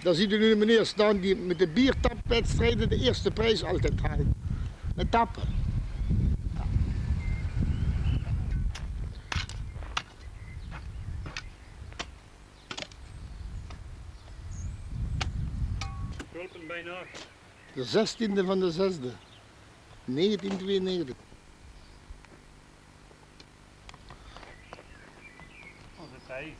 Daar ziet u nu de meneer staan die met de biertapwedstrijden de eerste prijs altijd haalt. Met tappen. Kloppen bijna. De zestiende van de zesde, negentien tweeënnegentig. Onze tijd.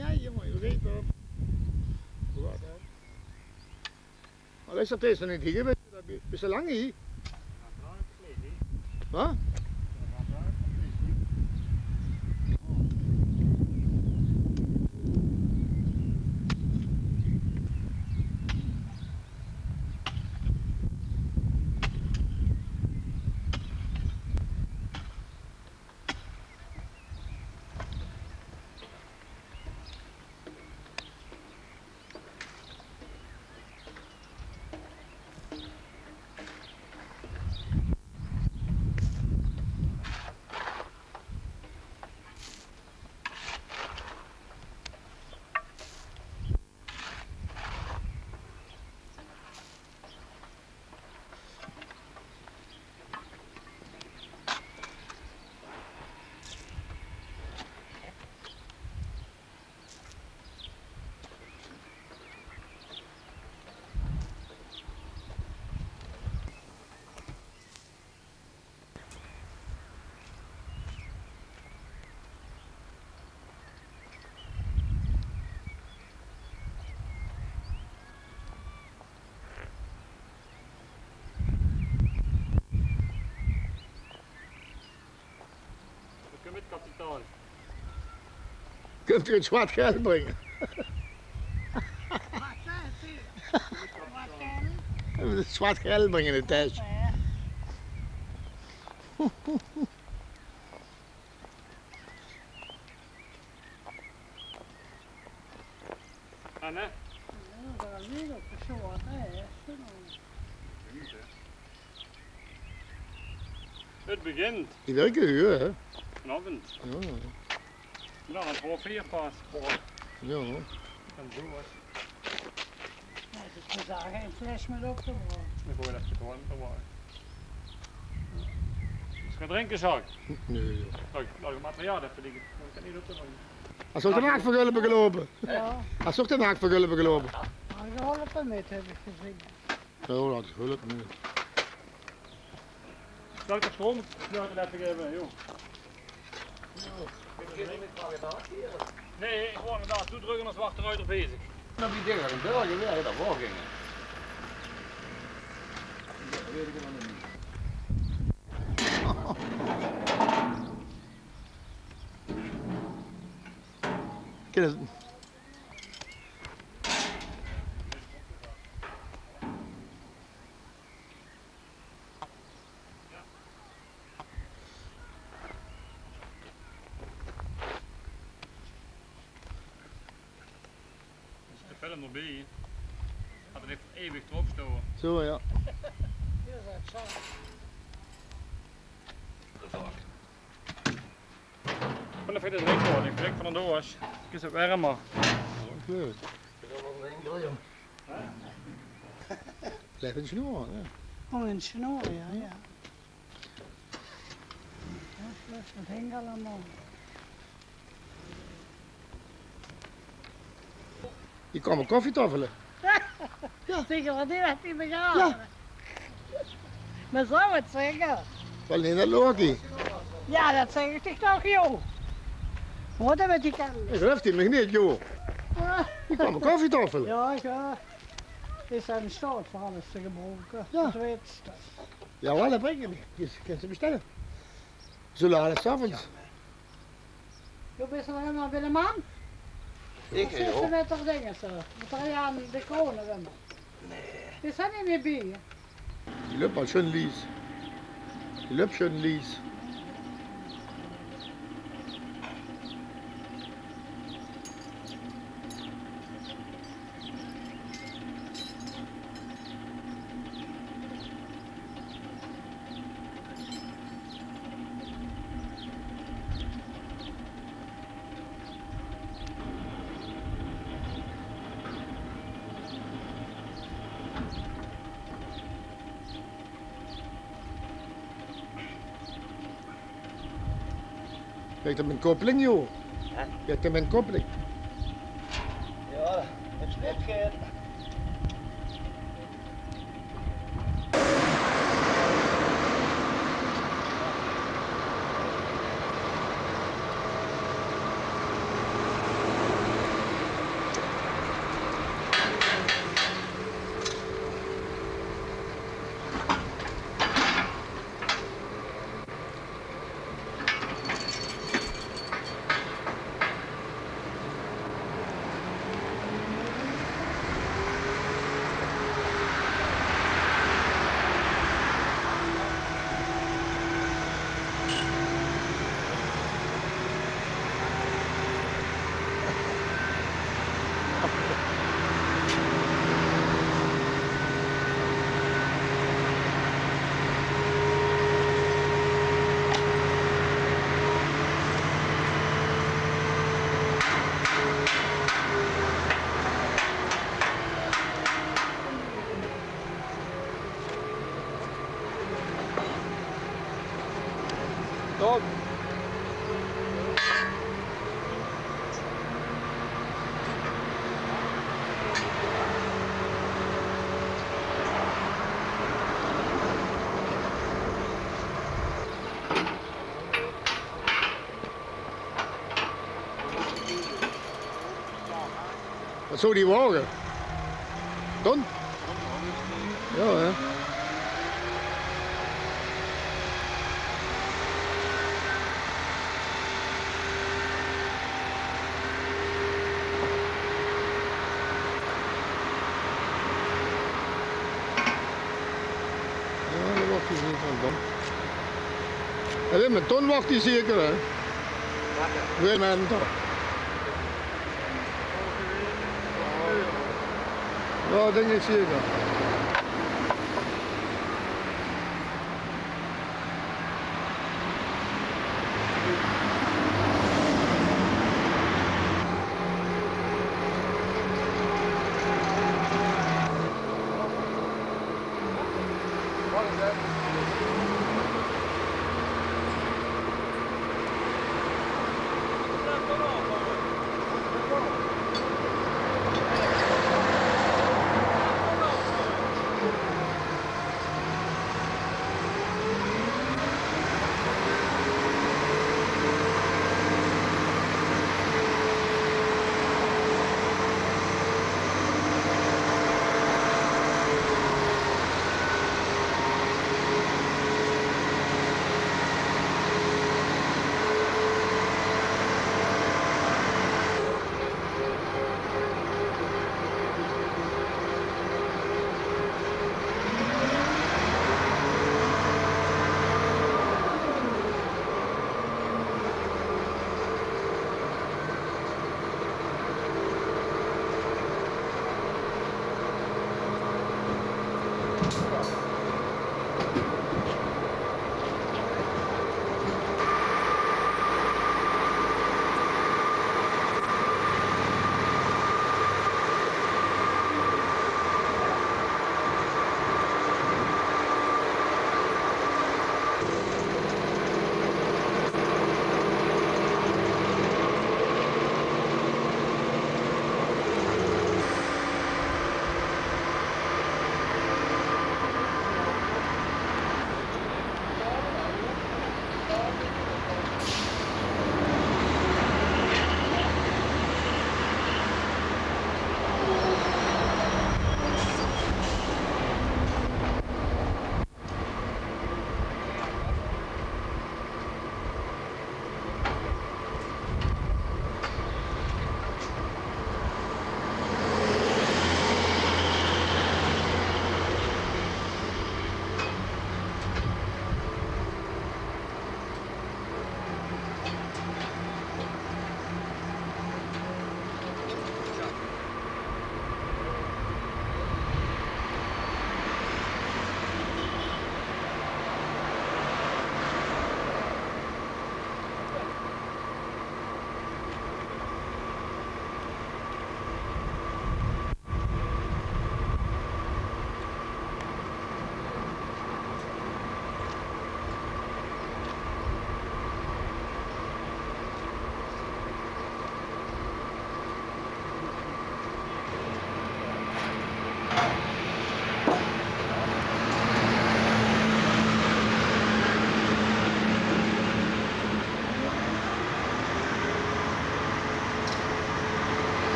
Ja, jongen, je weet toch. Wat dan? Maar is dat deze niet hier? Bist du lang hier? Wat? Kónt geer 't zwart geld bringe? Waat zag geer? Waat geld? Zwart geld bringe in de tes. Ja. Ah, nee. Ja, det is weer op de soort, hè. 't Begint. Die werke huur, hè? Vanaovend. Ja. Ja, det waor veer pas. Ja. En zo was. Ja, dus we zagen een fles met op te warmen. Dan gooi je dat gewoon te warmen. Dus gaan drinken, Jacques? Nee, joh. Dat, dat materiaal, dat vind ik, dat kan niet op te warmen. Als ook de nacht vergullen begelopen. Ja. Als ook de nacht vergullen begelopen. Maar geholpen met, heb ik gezien. Zo, dat is hulp nu. Zal ik de stroom? Ja, dat heb ik even, joh. Nee, ik wou inderdaad toedrukken als we achteruit bezig. Nog die dingen, die deuren, ja, dat wou ik. Ken het. Is de film nog bij? Had er echt eeuwig erop stoen. Zo, ja. Gewoon even de drink hoor, die flik van de doos. Is het warmer? Leuk. Blijf in snoer, ja. Oh, in snoer, ja, ja. Ja, dat hing allemaal. Die komen koffietaffelen. Ja. Zeg, wat die werd die begraven? Ja. Maar zou het zeggen? Wel, nee, dat loort die. Ja, dat zeg ik toch, joh. Wat hebben die kan? Ik geloof die nog niet, joh. Ah. Die komen koffietaffelen. Ja, ja. Die zijn in staat voor alles te gebruiken. Ja. Dat weet je. Ja, wel, dat weet ik niet. Die kunnen ze bestellen. Zo laat is 's avonds. Doe bis nog helemaal bij de man? Ik, joh. Zit ze met haar dingen zo? Met haar aan de konen, zeg maar. Nee. Is dat niet meer bij je? Die löp al schön lies. Die löp schön lies. Kijk, dat mijn koppeling, joh. Hè? Kijk, dat mijn koppeling. Ja, het is net ge- Top. Wat zou die wage? Ton? Ja, hè? Allee, mit Ton wach die zeker, hè? Weer men toch? Ja, dink ich zeker.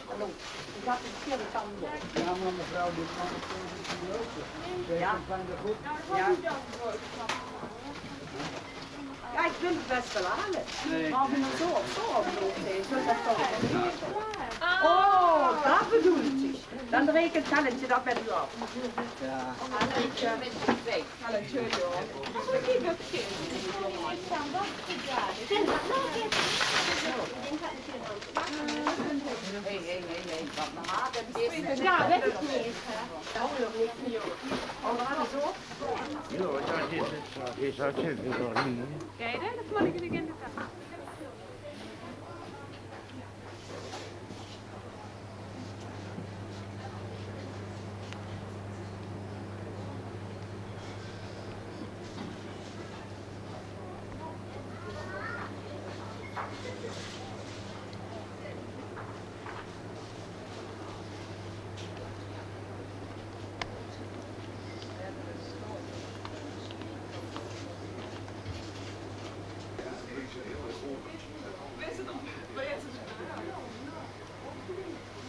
Hallo, ich hab eine Tiertante. Ja, maar mevrouw, dit kan ik niet lopen. Ja. Van de groep. Ja. Ja, ich bin best wel aan. Nee. Maar wenn man so of so op loopt, is dat toch. Oh, dat bedoelt zich. Dan rekent Helletje dat met u af. Ja. Helletje, joh. Hey, hey, hey, hey, wat normaal, dat is... Ja, weet ik niet. Kijk, dat kan ik niet in de tas.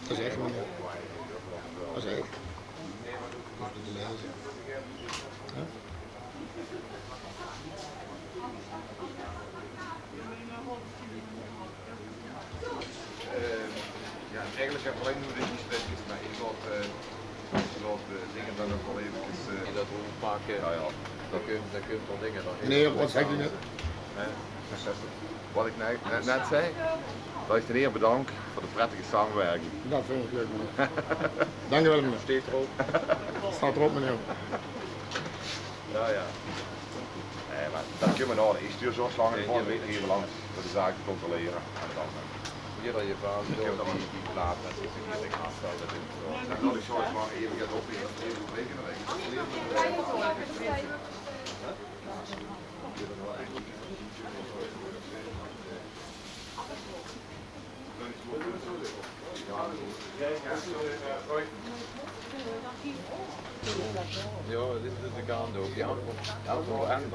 Dat is echt, meneer. Dat is echt. Huh? Eh, ja, eigenlijk heb ik alleen maar de kiespetjes, maar ik laat, eh, ik laat, eh, dingen dan ook wel eventjes, eh, in dat rond pakken. Ja, ja. Dan kun, dan kun je wel dingen dan... Meneer, wat zegt u net? Hè? Wat ik net, net, net zei, dat is ten eerste bedankt voor de prettige samenwerking. Dat vind ik leuk, meneer. Dank u wel, meneer. Steeds erop. Staat erop, meneer. Ja, ja. Nee, maar dat kunnen we nog. Ik stuur zo slangen gewoon weer hier langs voor de zaak te controleren. En dan, eh, hier dan je vrouw, zo, die, die plaat, dat is niet echt afstand, dat is zo. Dan wil ik zo slangen even gaan op, even rekenen. Ja, dit is de kant op. Ja, ja, zo ändert.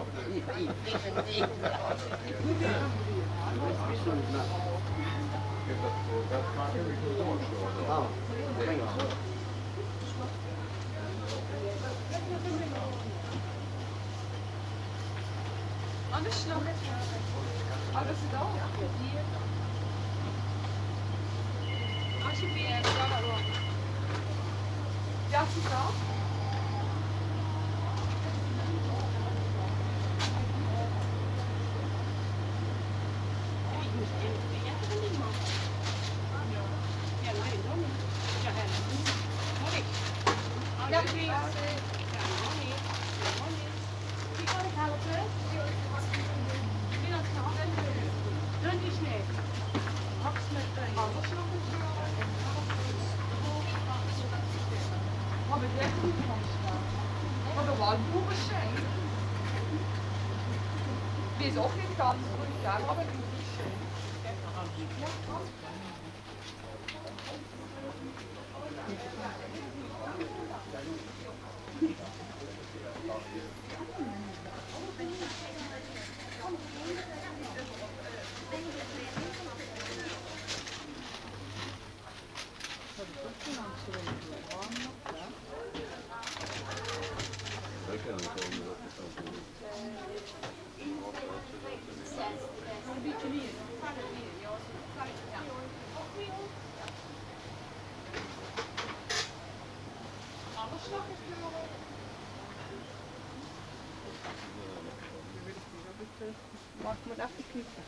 Alles nog? Alles gedaan? Alsjeblieft. Ja, is dat? Ja, please. Wie kan ik helpen? Wil dat helpen? Dank u, meneer. Hap smeet bij. Hab ich echt net van staan. Hab ich waal boven zijn. Die is ook niet kans. Ja, hab ich boven zijn. Mag ik maar even kijken?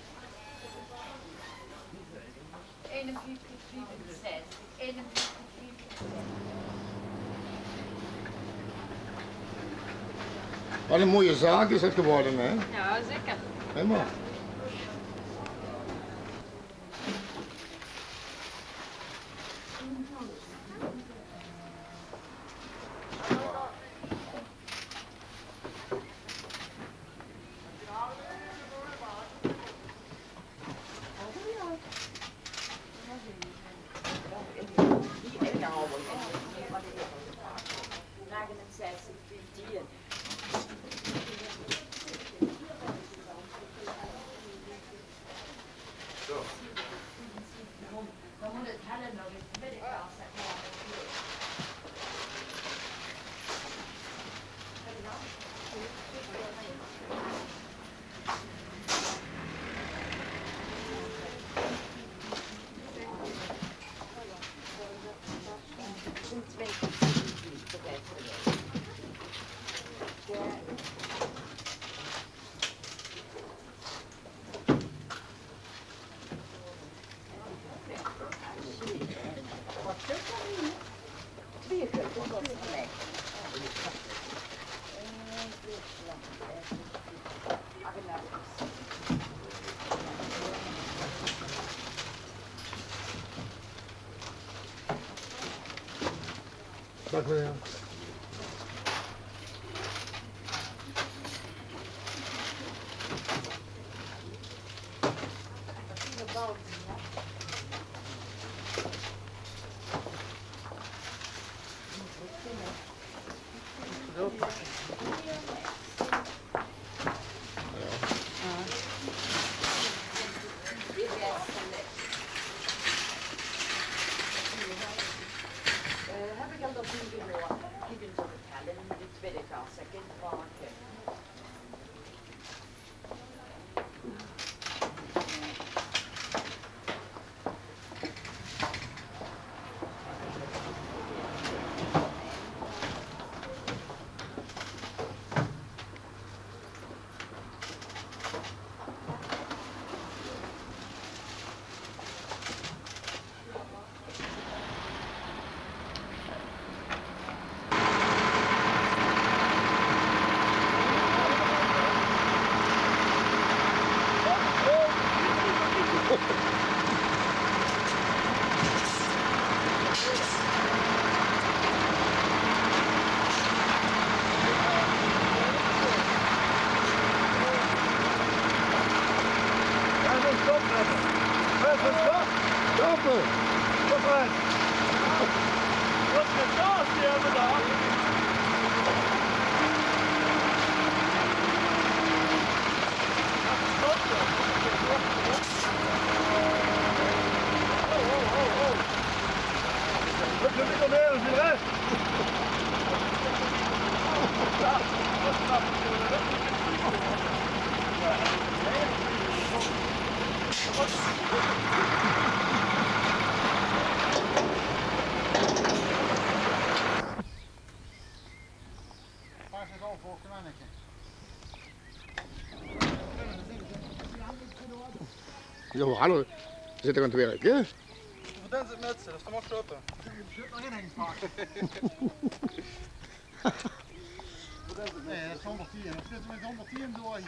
Wat een mooie zaak is het geworden, hè? Ja, zeker. Helemaal. Dank u wel. Zo pakken. Eh, heb ik al dat ding gehoord? Ik ben zo vertellen, de tweede kans, dat kind maken. Jao, hallo. Zit er aan 't werk, hè? Verdien ze mit ze, dus dan mag stoppe. Nee, dat is honderdtien. Dat zit met honderdtien door.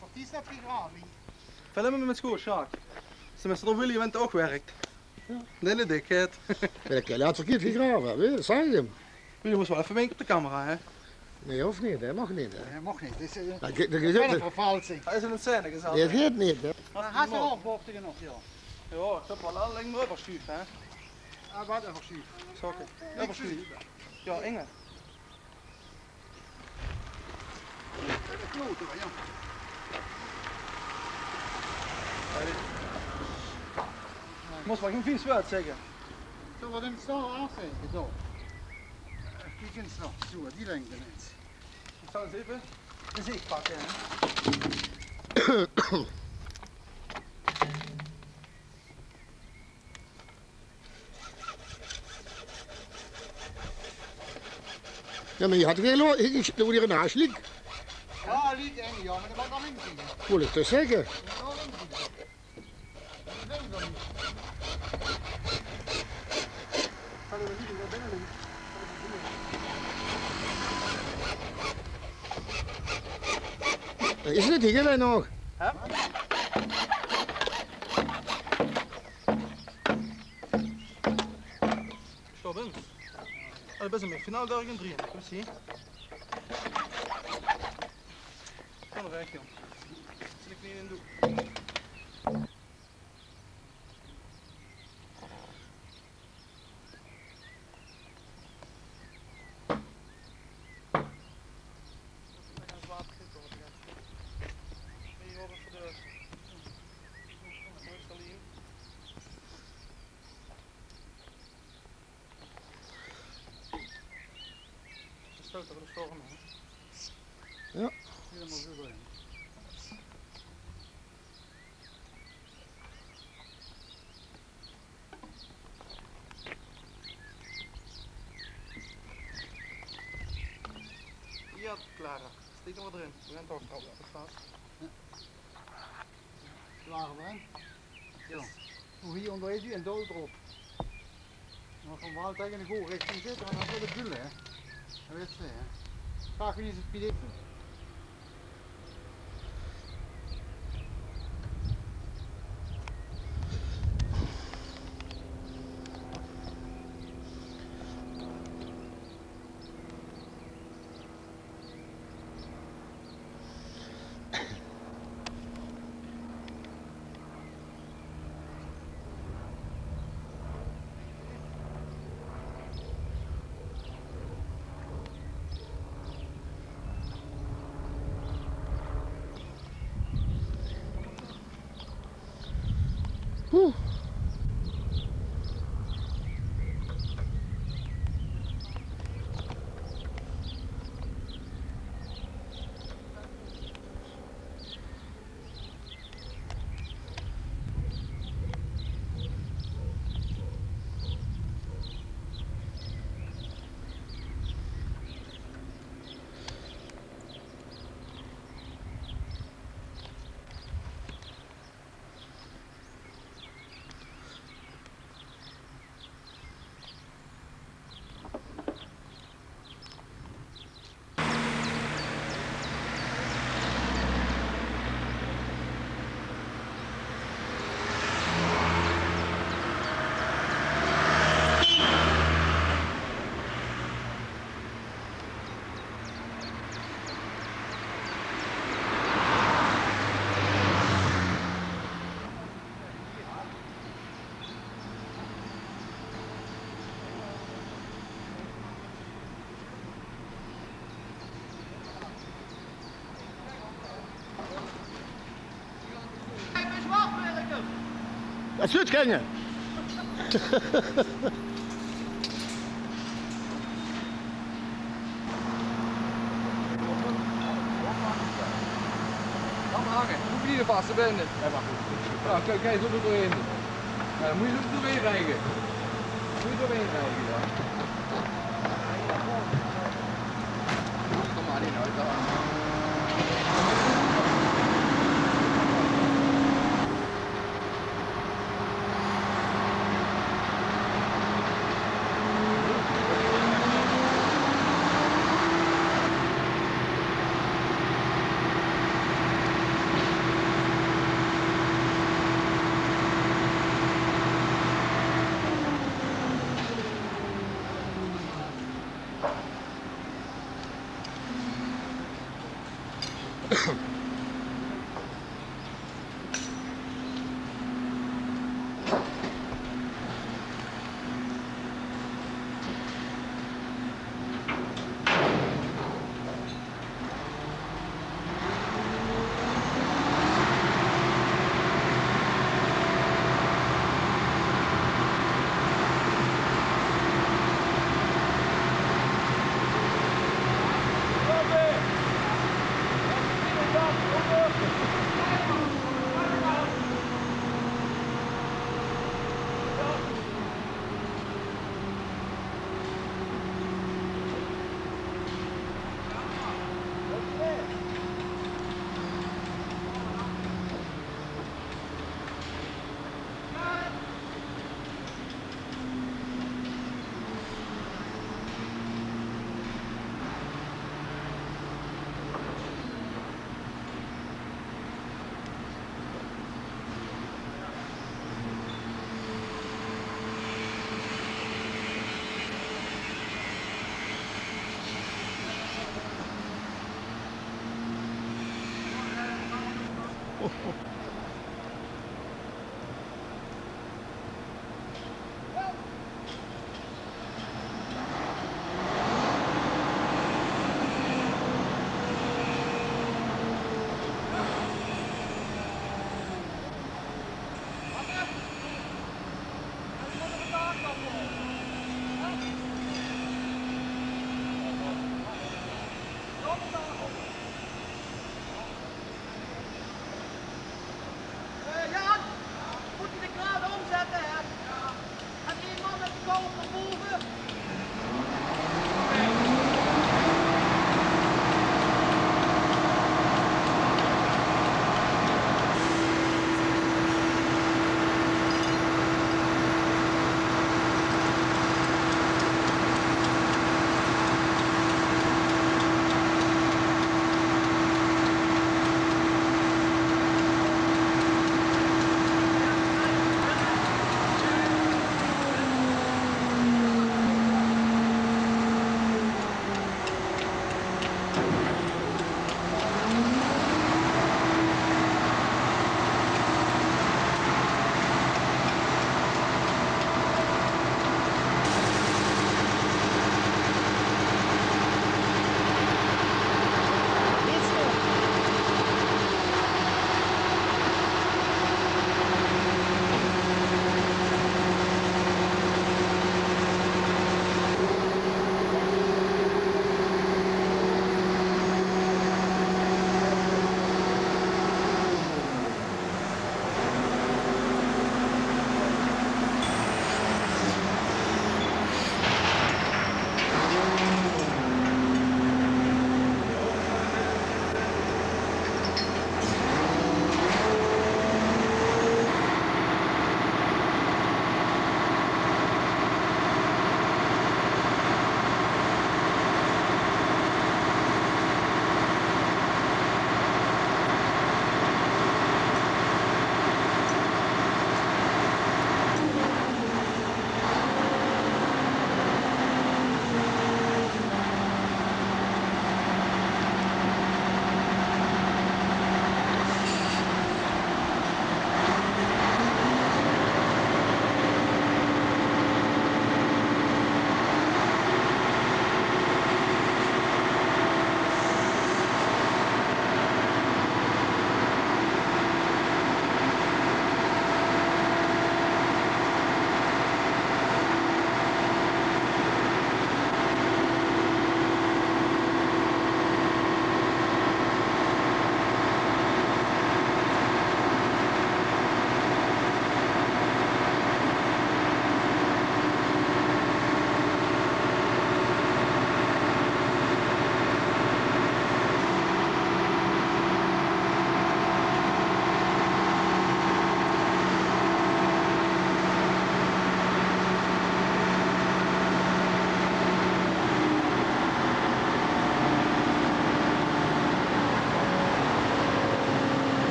Wat is dat gegraven? Filme met school, Sjaak. Ze missen er Willy, want ook werkt. Ja. Nee, nee, dikheid. Ja, dat kan je laten verkeerd gegraven hebben, hè? Dat zei je hem. Jullie moesten wel even winken op de camera, hè? Nee, hoeft niet, hè? Mag niet, hè? Nee, mag niet. Dit is, eh, dat ge- dat ge- dat is een vervalsing. Hij is in een scène gezet. Nee, dat geeft niet, hè? Maar hij had er ook boven nog, joh. Ja, ik heb wel al lang meer verschuif, hè? Ah, wat een verschuif? Zakken. Ja, verschuif. Ja, Inge. De klote, ja. Moest wel geen vies woord zeggen. Zo, wat in de stal aansteken, zo. Kiek eens, zo, zo, die lengte eens. Ik zal eens even de zeep pakken, hè. Ja, maar je had geen lo-, ik, ik, er wordt hier een haasliek. Ja, liek en ja, maar dat mag wel inzien. Wil ik toch zeggen. Dat mag wel inzien. Dat weet ik wel niet. Gaan we niet in, we binnen niet. Is het hier nog? Hè? Stop in. Oh, dat is een finaal daar in drie. Kom eens hier. Kom er weg, joh. Zit ik niet in doek. Stelt er de storm, hè? Ja. Helemaal zo doorheen. Ja, klaar. Steek hem maar erin. We gaan toch trouwens vast. Ja. Klaar, hè? Zo. Hoe hier onder die en dood erop. Nog een waal tegen de goede richting zitten, maar dat wil ik willen, hè. Dat weet je, hè. Graag niet eens het pilier doen. Oeh. Dat zult kenge. Hange, hoef je niet te passen binnen. Ja, kiek, hij is ook nog doorheen. Ja, dan moet je zo doorheen rijden. Moet je doorheen rijden, ja. Kom maar in, hoor.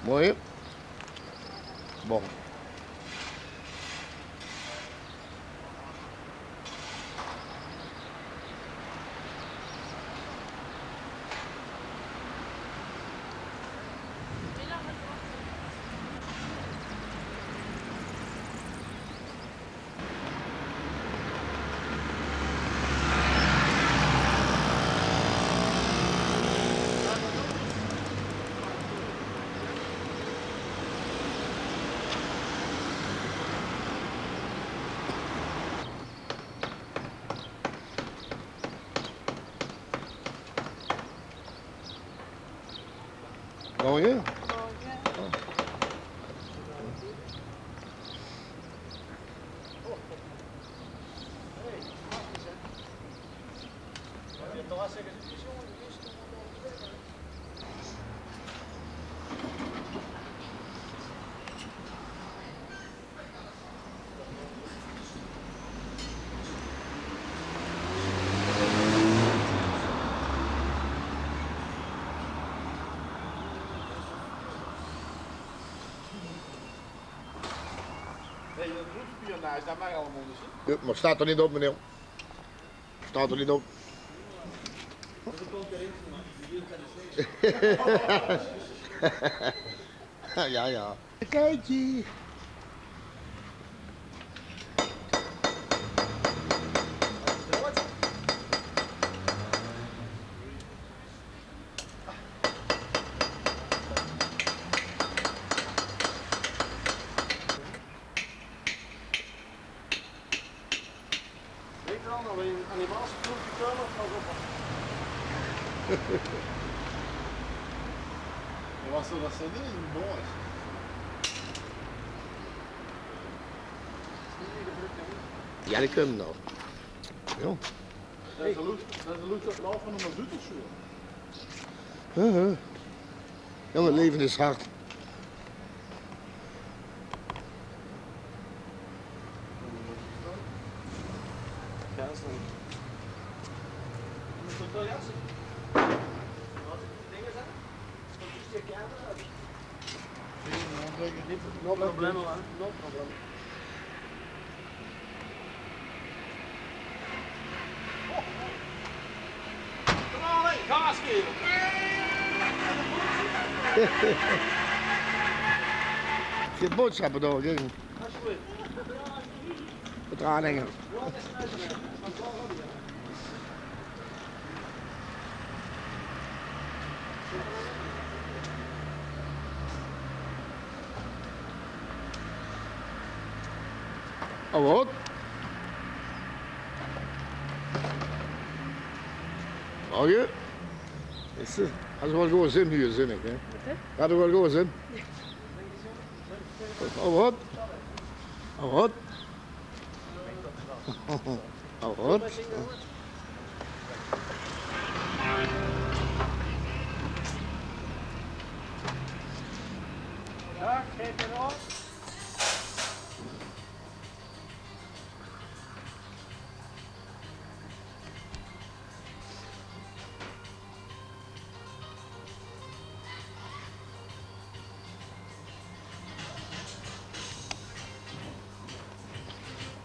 Mooi. Bon. Morgen? Morgen. Oh. Hey, dat bloedspionage, dat mag allemaal niet, hè? Ja, maar staat er niet op, meneer. Staat er niet op. Dat is een concurrentie, man. Die wil gaan eens. Ja, ja. Kijkie. Weet je dan, alleen animatiefilmpje kunnen of zo? Dat was zo, dat ze niet in boord. Ja, die kunnen nog. Ja. Dat is een loes, dat is een loes op lauw van de mazoet of zo. Huh, huh. Jongen, leven is hard. No problema, hè? No problema. Gaas geven. Zit boodschappen door, kijk. Vertraling. Oh, wat? Oh, ja. Is, eh, hadden we wel gewoon zin hier, zin ik, hè? Wat, hè? Hadden we wel gewoon zin. Oh, wat? Oh, wat? Oh, wat?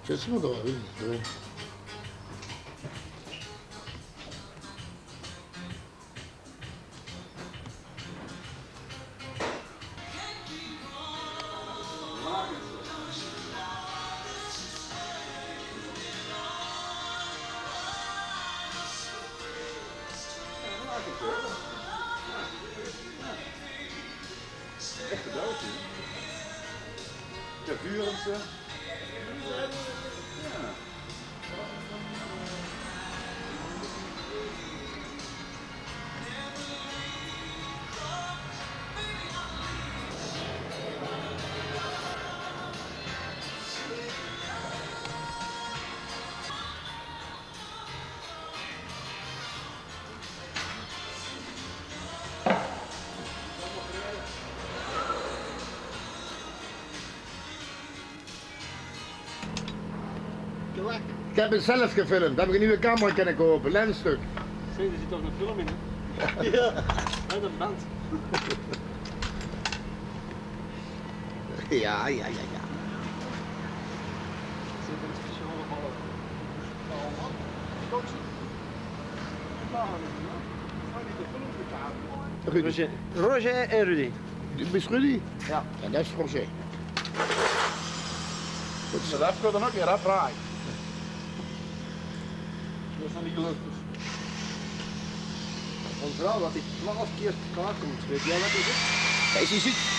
Zit ze nog door? Echte Belgen. Ja, Vurense. Ja. Ik heb het zelf gefilmd. Daar heb ik een nieuwe camera kunnen kopen. Lensstuk. Zeg, er zit toch een film in, hè? Ja. Met een band. Ja, ja, ja, ja. Rudy. Roger, Roger en Rudy. Dit is Rudy? Ja. En dat is Roger. Dat is dan ook weer, hè, fraai. Dat is dan niet gelukt. Een vrouw dat ik twaalf keer klaar kom, weet je wel wat is het? Hij is ziek.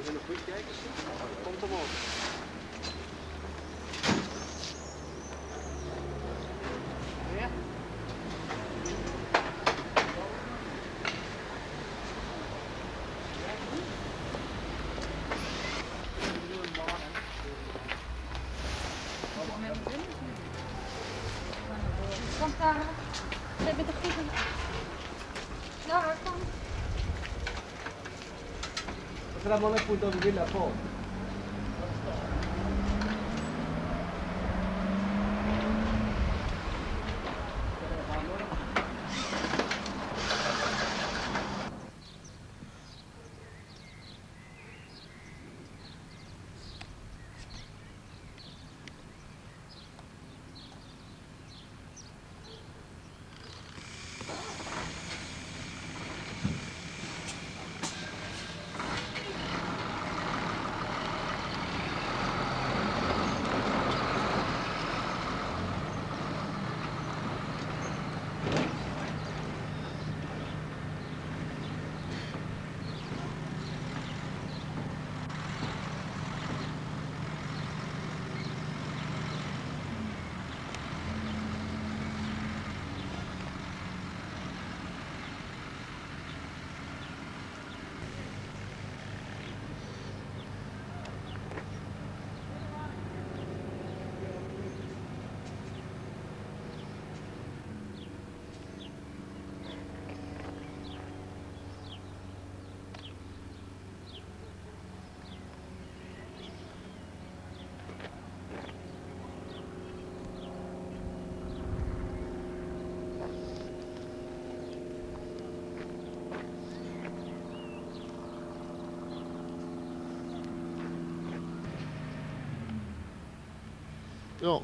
We gaan nog goed kijken. Komt hem op. Ja. Komt daar. Zij bent er goed aan. Ja, kom. Sarà buono appunto per la foto. Ja.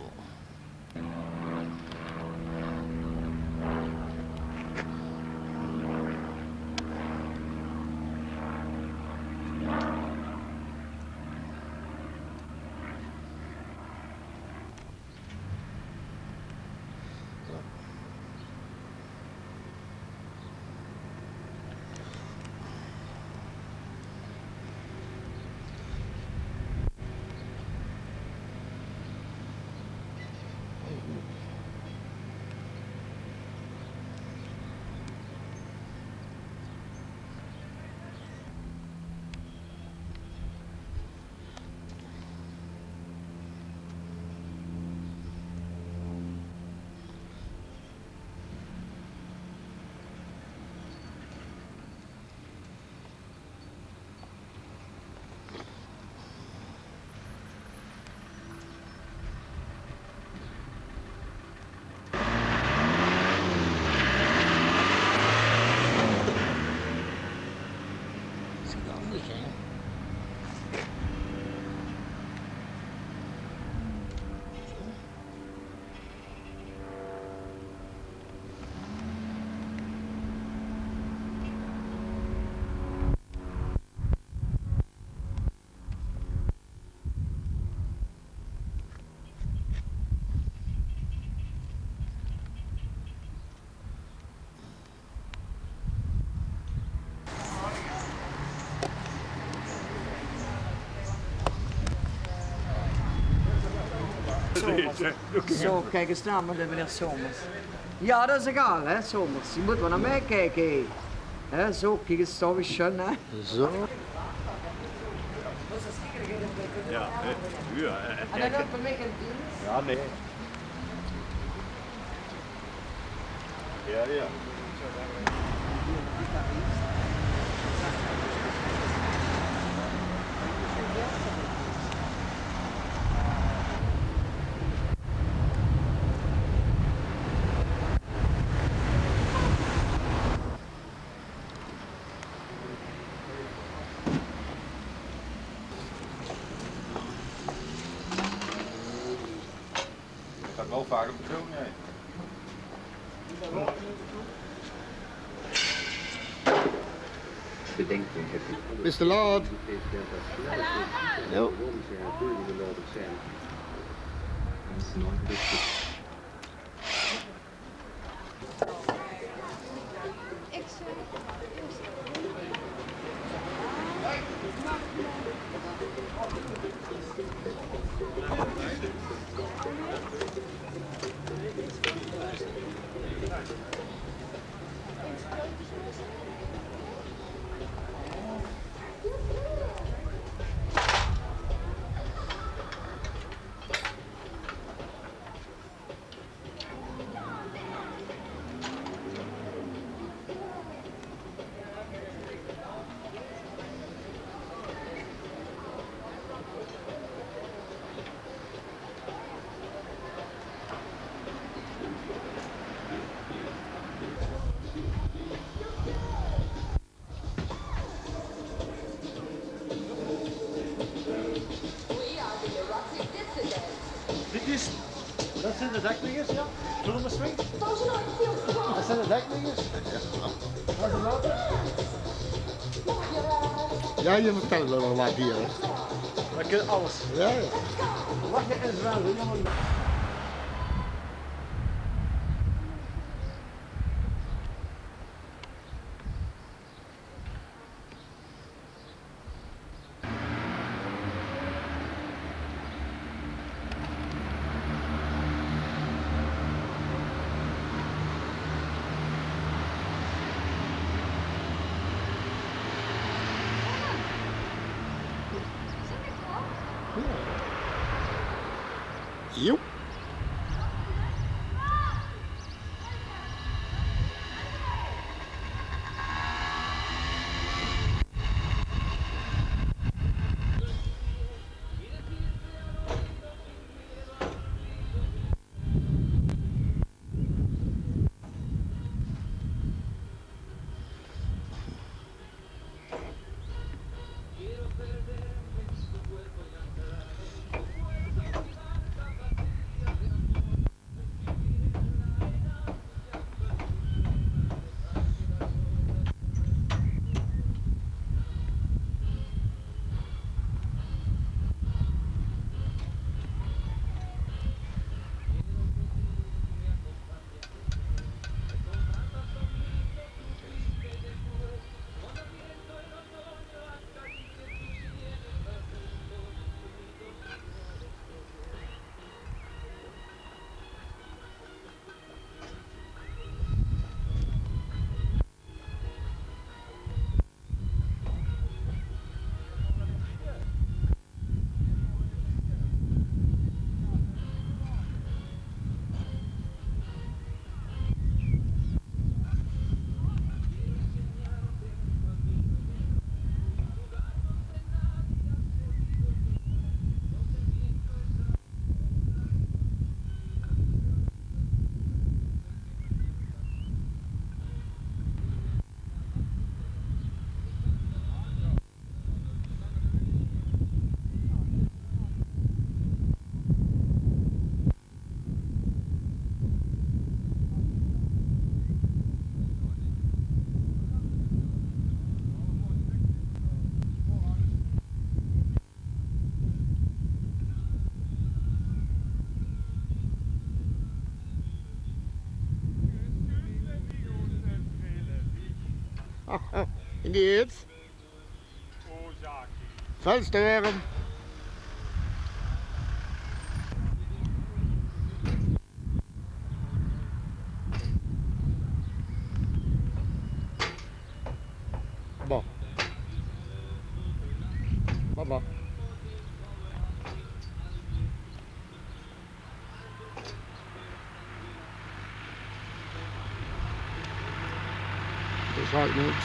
Somers. Zo, kiek ins dao, meneer Somers. Jao, dat is egaal, hè, Somers. Dao mótte v'r nao mei kieke, hè. Hè, zo, kiek ins, dat is sjoen, hè. Zo. Jao, hè, jao, hè. En dan loopt er mee in dienst. Jao, nee. Jao, jao. Ich höb waal vaker betoond, nae. Is te laat. Jo. Dit is, dat zeen de dekliggers, jao. Zullen we swingen? Dat zeen de dekliggers. Dat is later. Jao, je vertelt wel wat hier, hè. Dat kan alles. Jao, jao. Lachen en zwemmen, jongen. Joep. In die hits. Väöl te störe. Papa. Dat is hard niks.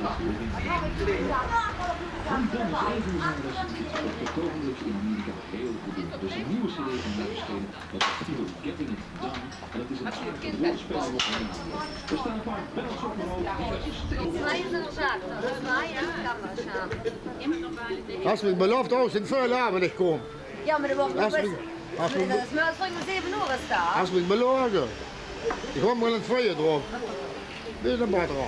Op het ogenblik in Amerika heel populair. Er is een nieuwe cd van mij verschenen met de titel Getting It Done. En dat is een aardig woordspel op een naam. Er staan een paar bells op omhoog die uit de stijl. Has mich beloofd, oh, sint väöl aoves ich kóm. Jao, mer dat wuuert nog bès, dat is mer veur zeve oere is dat. Has mich beloge. Ich kóm waal in 't veuer drop. Dit is ein batra.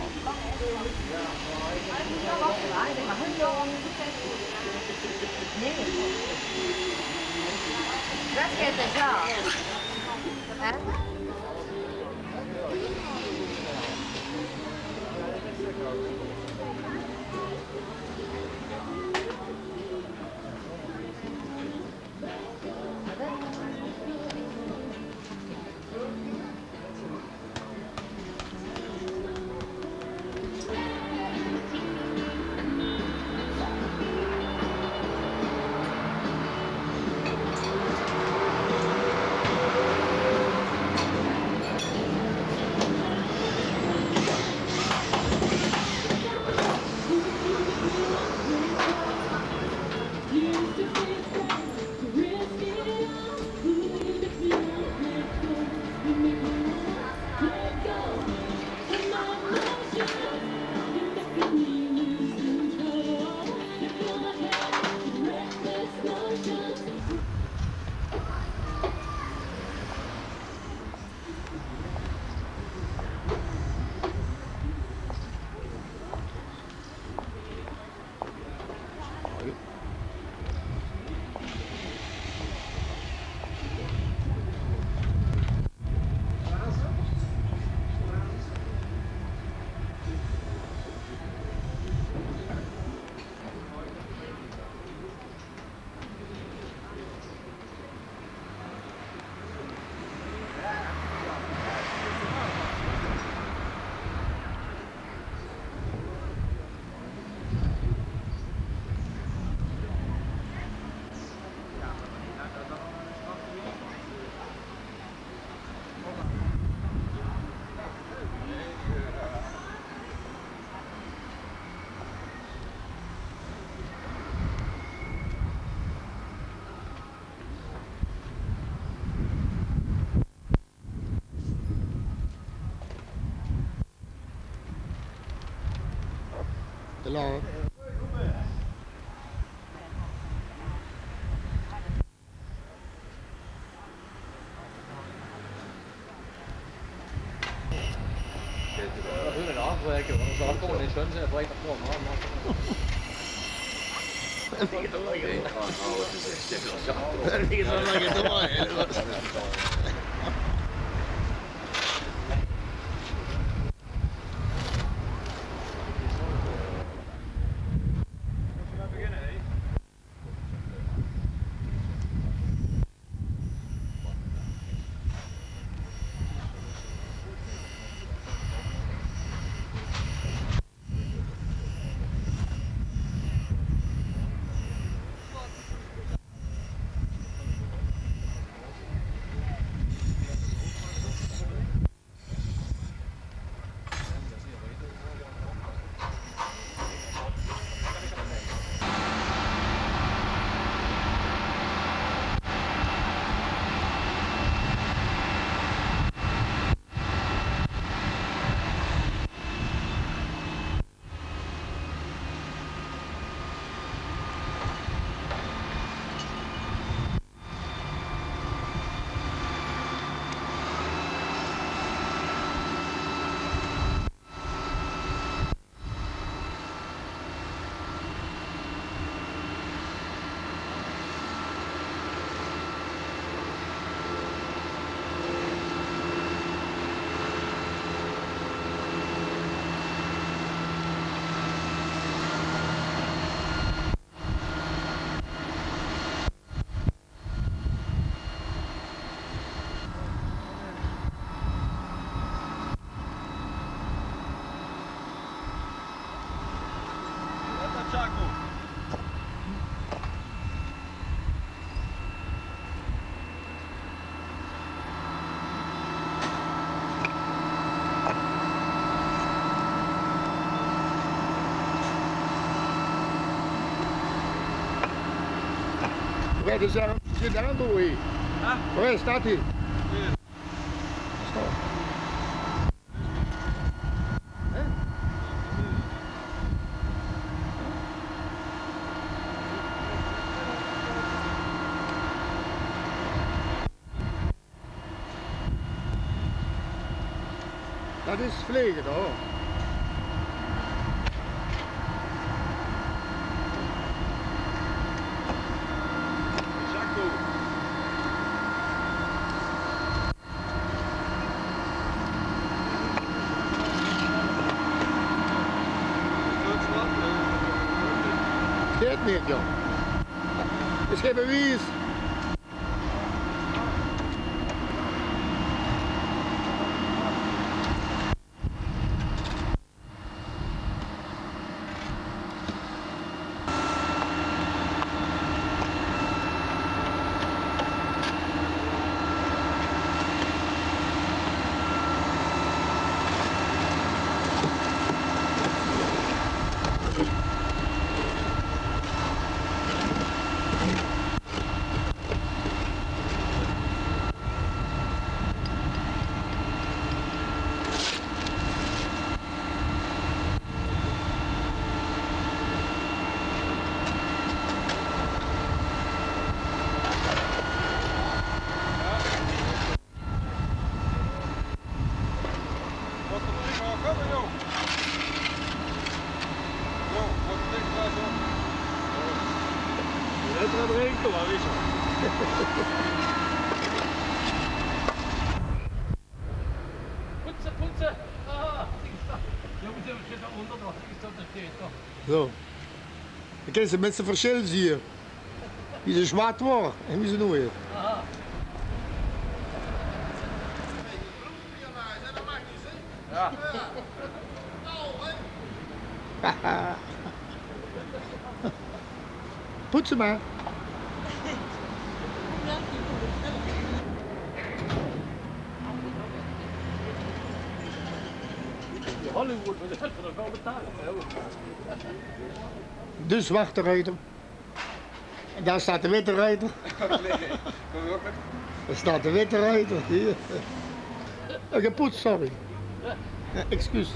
Ja. Where is, uh, zit aan, boy? Huh? Where is that here? Stop. Hè? Dat is vlege, hoor. Steit neet, joh. Is gein bewies. Poetse, poetse. Ah, ich sta. Ja, muss ich schon da unten drauf. Ich sta, da steht doch. Zo. Dan kinne ze mit z'n verschil zieë. Wie ze zwart waor en wie ze noe is. Poetse mer. Hollywood, wat is dat veur 'n gouden taal? De zwarte ruiter. En daar staat de witte ruiter. Daar staat de witte ruiter, hier. Eh, gepoetst, sorry. Eh, excuus.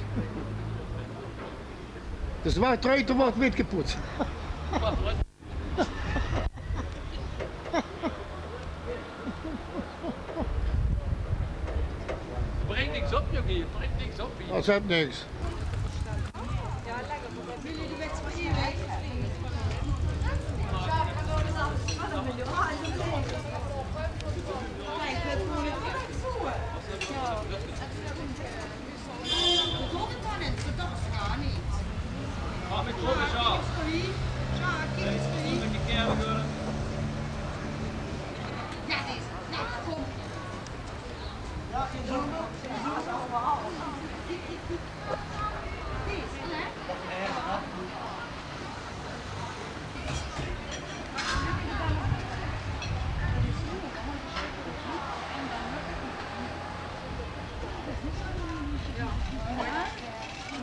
De zwarte truiter weurt wit gepoets. Bringt niks op, jóng, hie. Bringt niks op, hie. Dat zègk niks.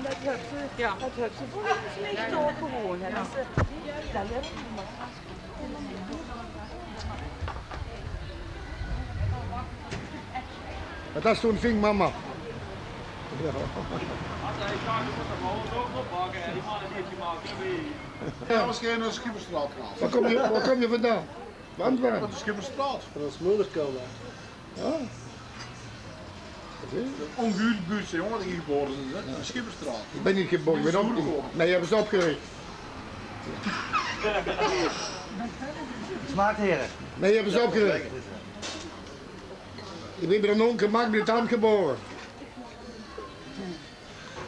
Dat höbs se, dat höbs se veur ós neet toch gewoon, hè. Dat is, eh, dat is Wat is toen ving mama? Ja, waarschijnlijk naar Schipperstraat gaan. Waar kom je, waar kom je vandaan? Van Antwerpen? Van de Schipperstraat. Van ons moederkant, hè. Ja. Oké. Ongehuurd buurt, jongen, dat ik hier geboren ben, hè. Ja. De Schipperstraat. Ik ben niet geboren, ik ben op-, nee, je hebt ze opgericht. Smaakt, heren. Nee, je hebt ze opgericht. Ik ben bij een ongemak met de hand geboren.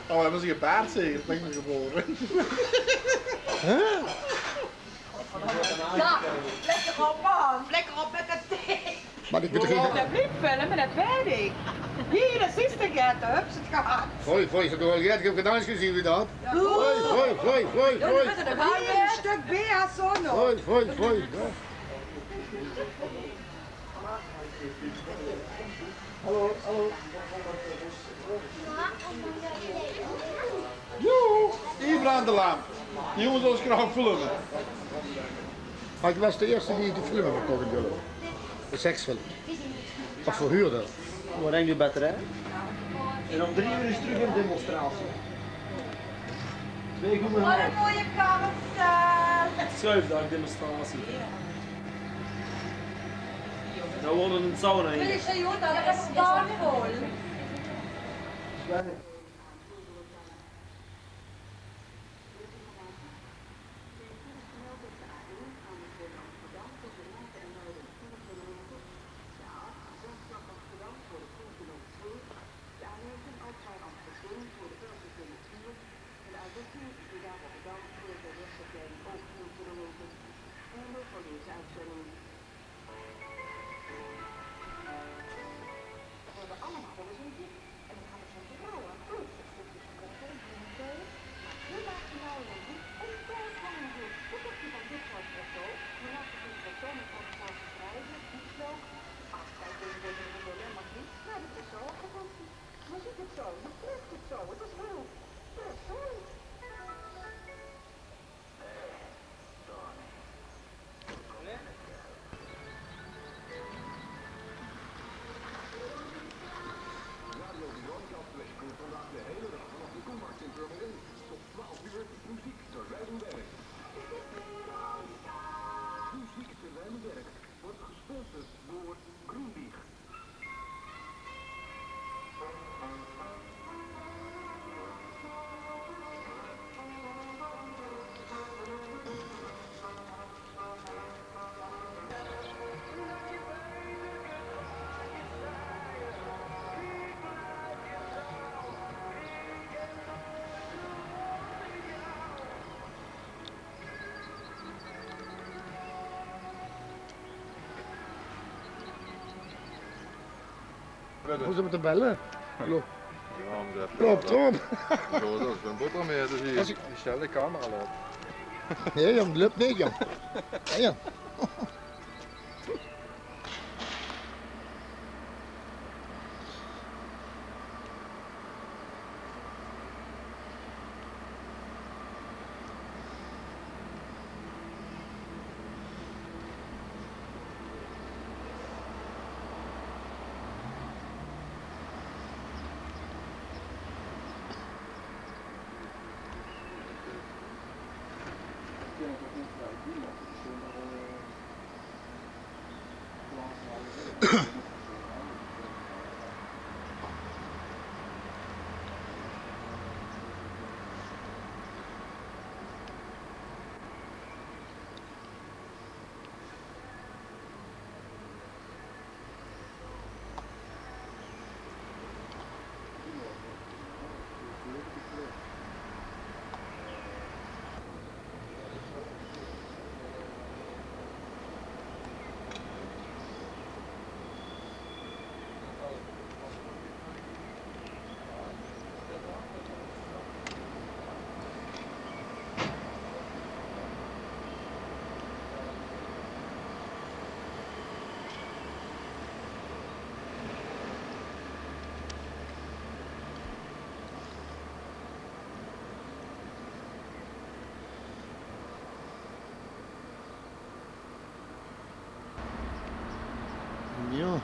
Oh, dat was je baard zeker? Dat ben ik geboren. Hè? Ja, lekker op, man. Lekker op met de thee. Maar ik ben toch geen... Ja, dat blijft filmen, dat weet ik. Hier, dat is de gek, daar heb je het gehad. Hoi, hoi, ze doen al gek, ik heb gedaan gezien wie dat. Ja. Hoi, hoi, hoi, hoi, hoi. Hier, een stuk B H zo nog. Hoi, hoi, hoi. Ja. Hallo, hallo. Joe, hier brandt de lamp. Die jongens ons graag filmen. Maar ik was de eerste die de film heb gekocht in Gullen. De seksfilm. Of verhuurde. Wat denk je beter, hè? En om drie uur is terug een demonstratie. Twee goede... Wat een mooie carousel. Schuifdag demonstratie. Dat wordt een sauna hier. Wil je Toyota? Dat is een barvol. Radio Dion Kastelein komt vandaag de hele dag vanaf de Koelmarkt in Purmerend. Tot twaalf uur muziek terwijl u werkt. Muziek terwijl u werkt wordt gesponsord door Groenlieg. Hoe is het met de bellen? Hallo. Ja, om ze even... Rob, Rob. Zo, zo, ik ben boterham mee, dus die, die stelt de camera al op. Nee, jong, lukt niet, jong. Ja, jong. Jao.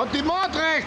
Op die maat recht!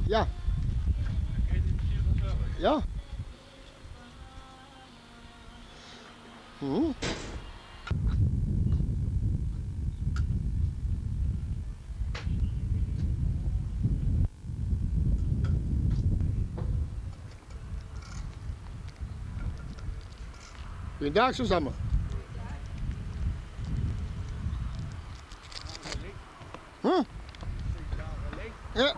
Ja. Ja. Hm. Goojendaag, Susanne. Hm? Ja.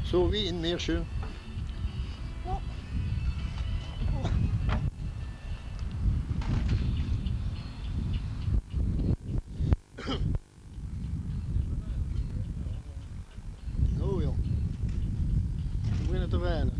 Zo wie in Meersje. Oh joh. Ze beginne te vèlle.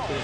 Hier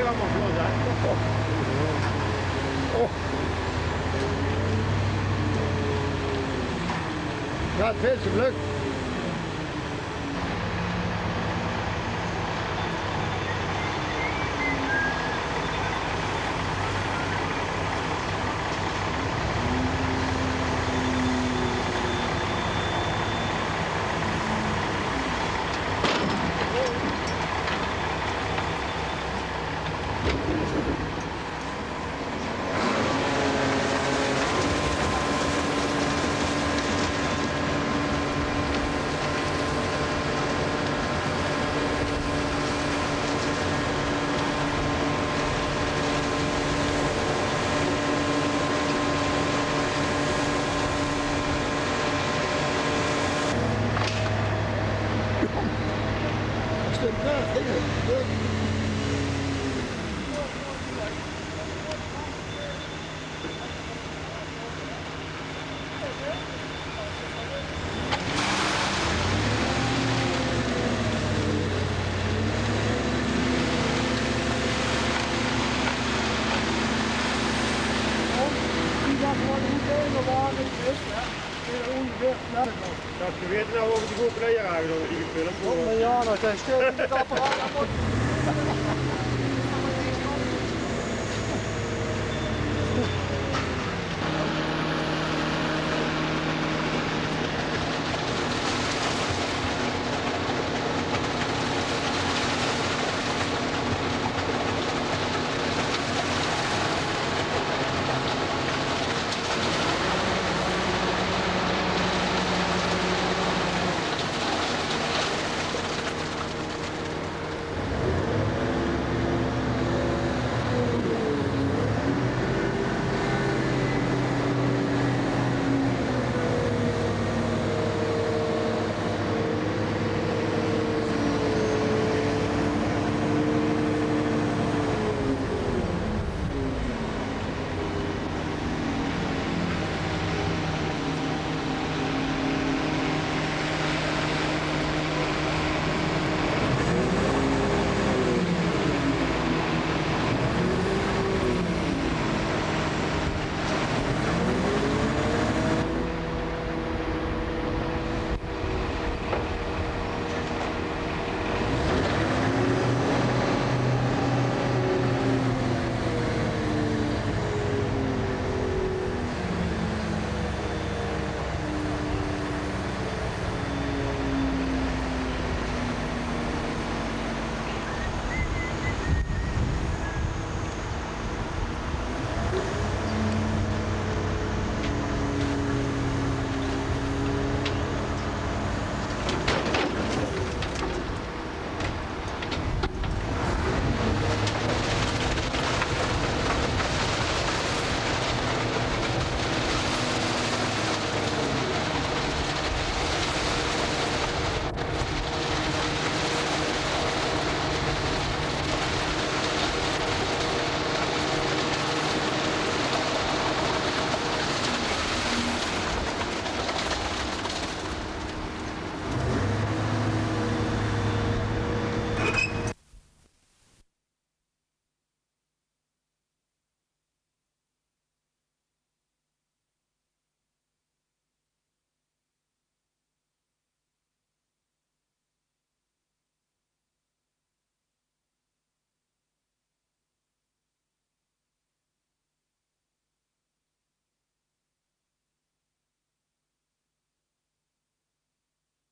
gaan we los, hè. Oh. Ja, het is gelukt. Geet 'r noe ouch de GoPro aangedoon in de film? Oh, maar ja, dat is stil in het apparaat.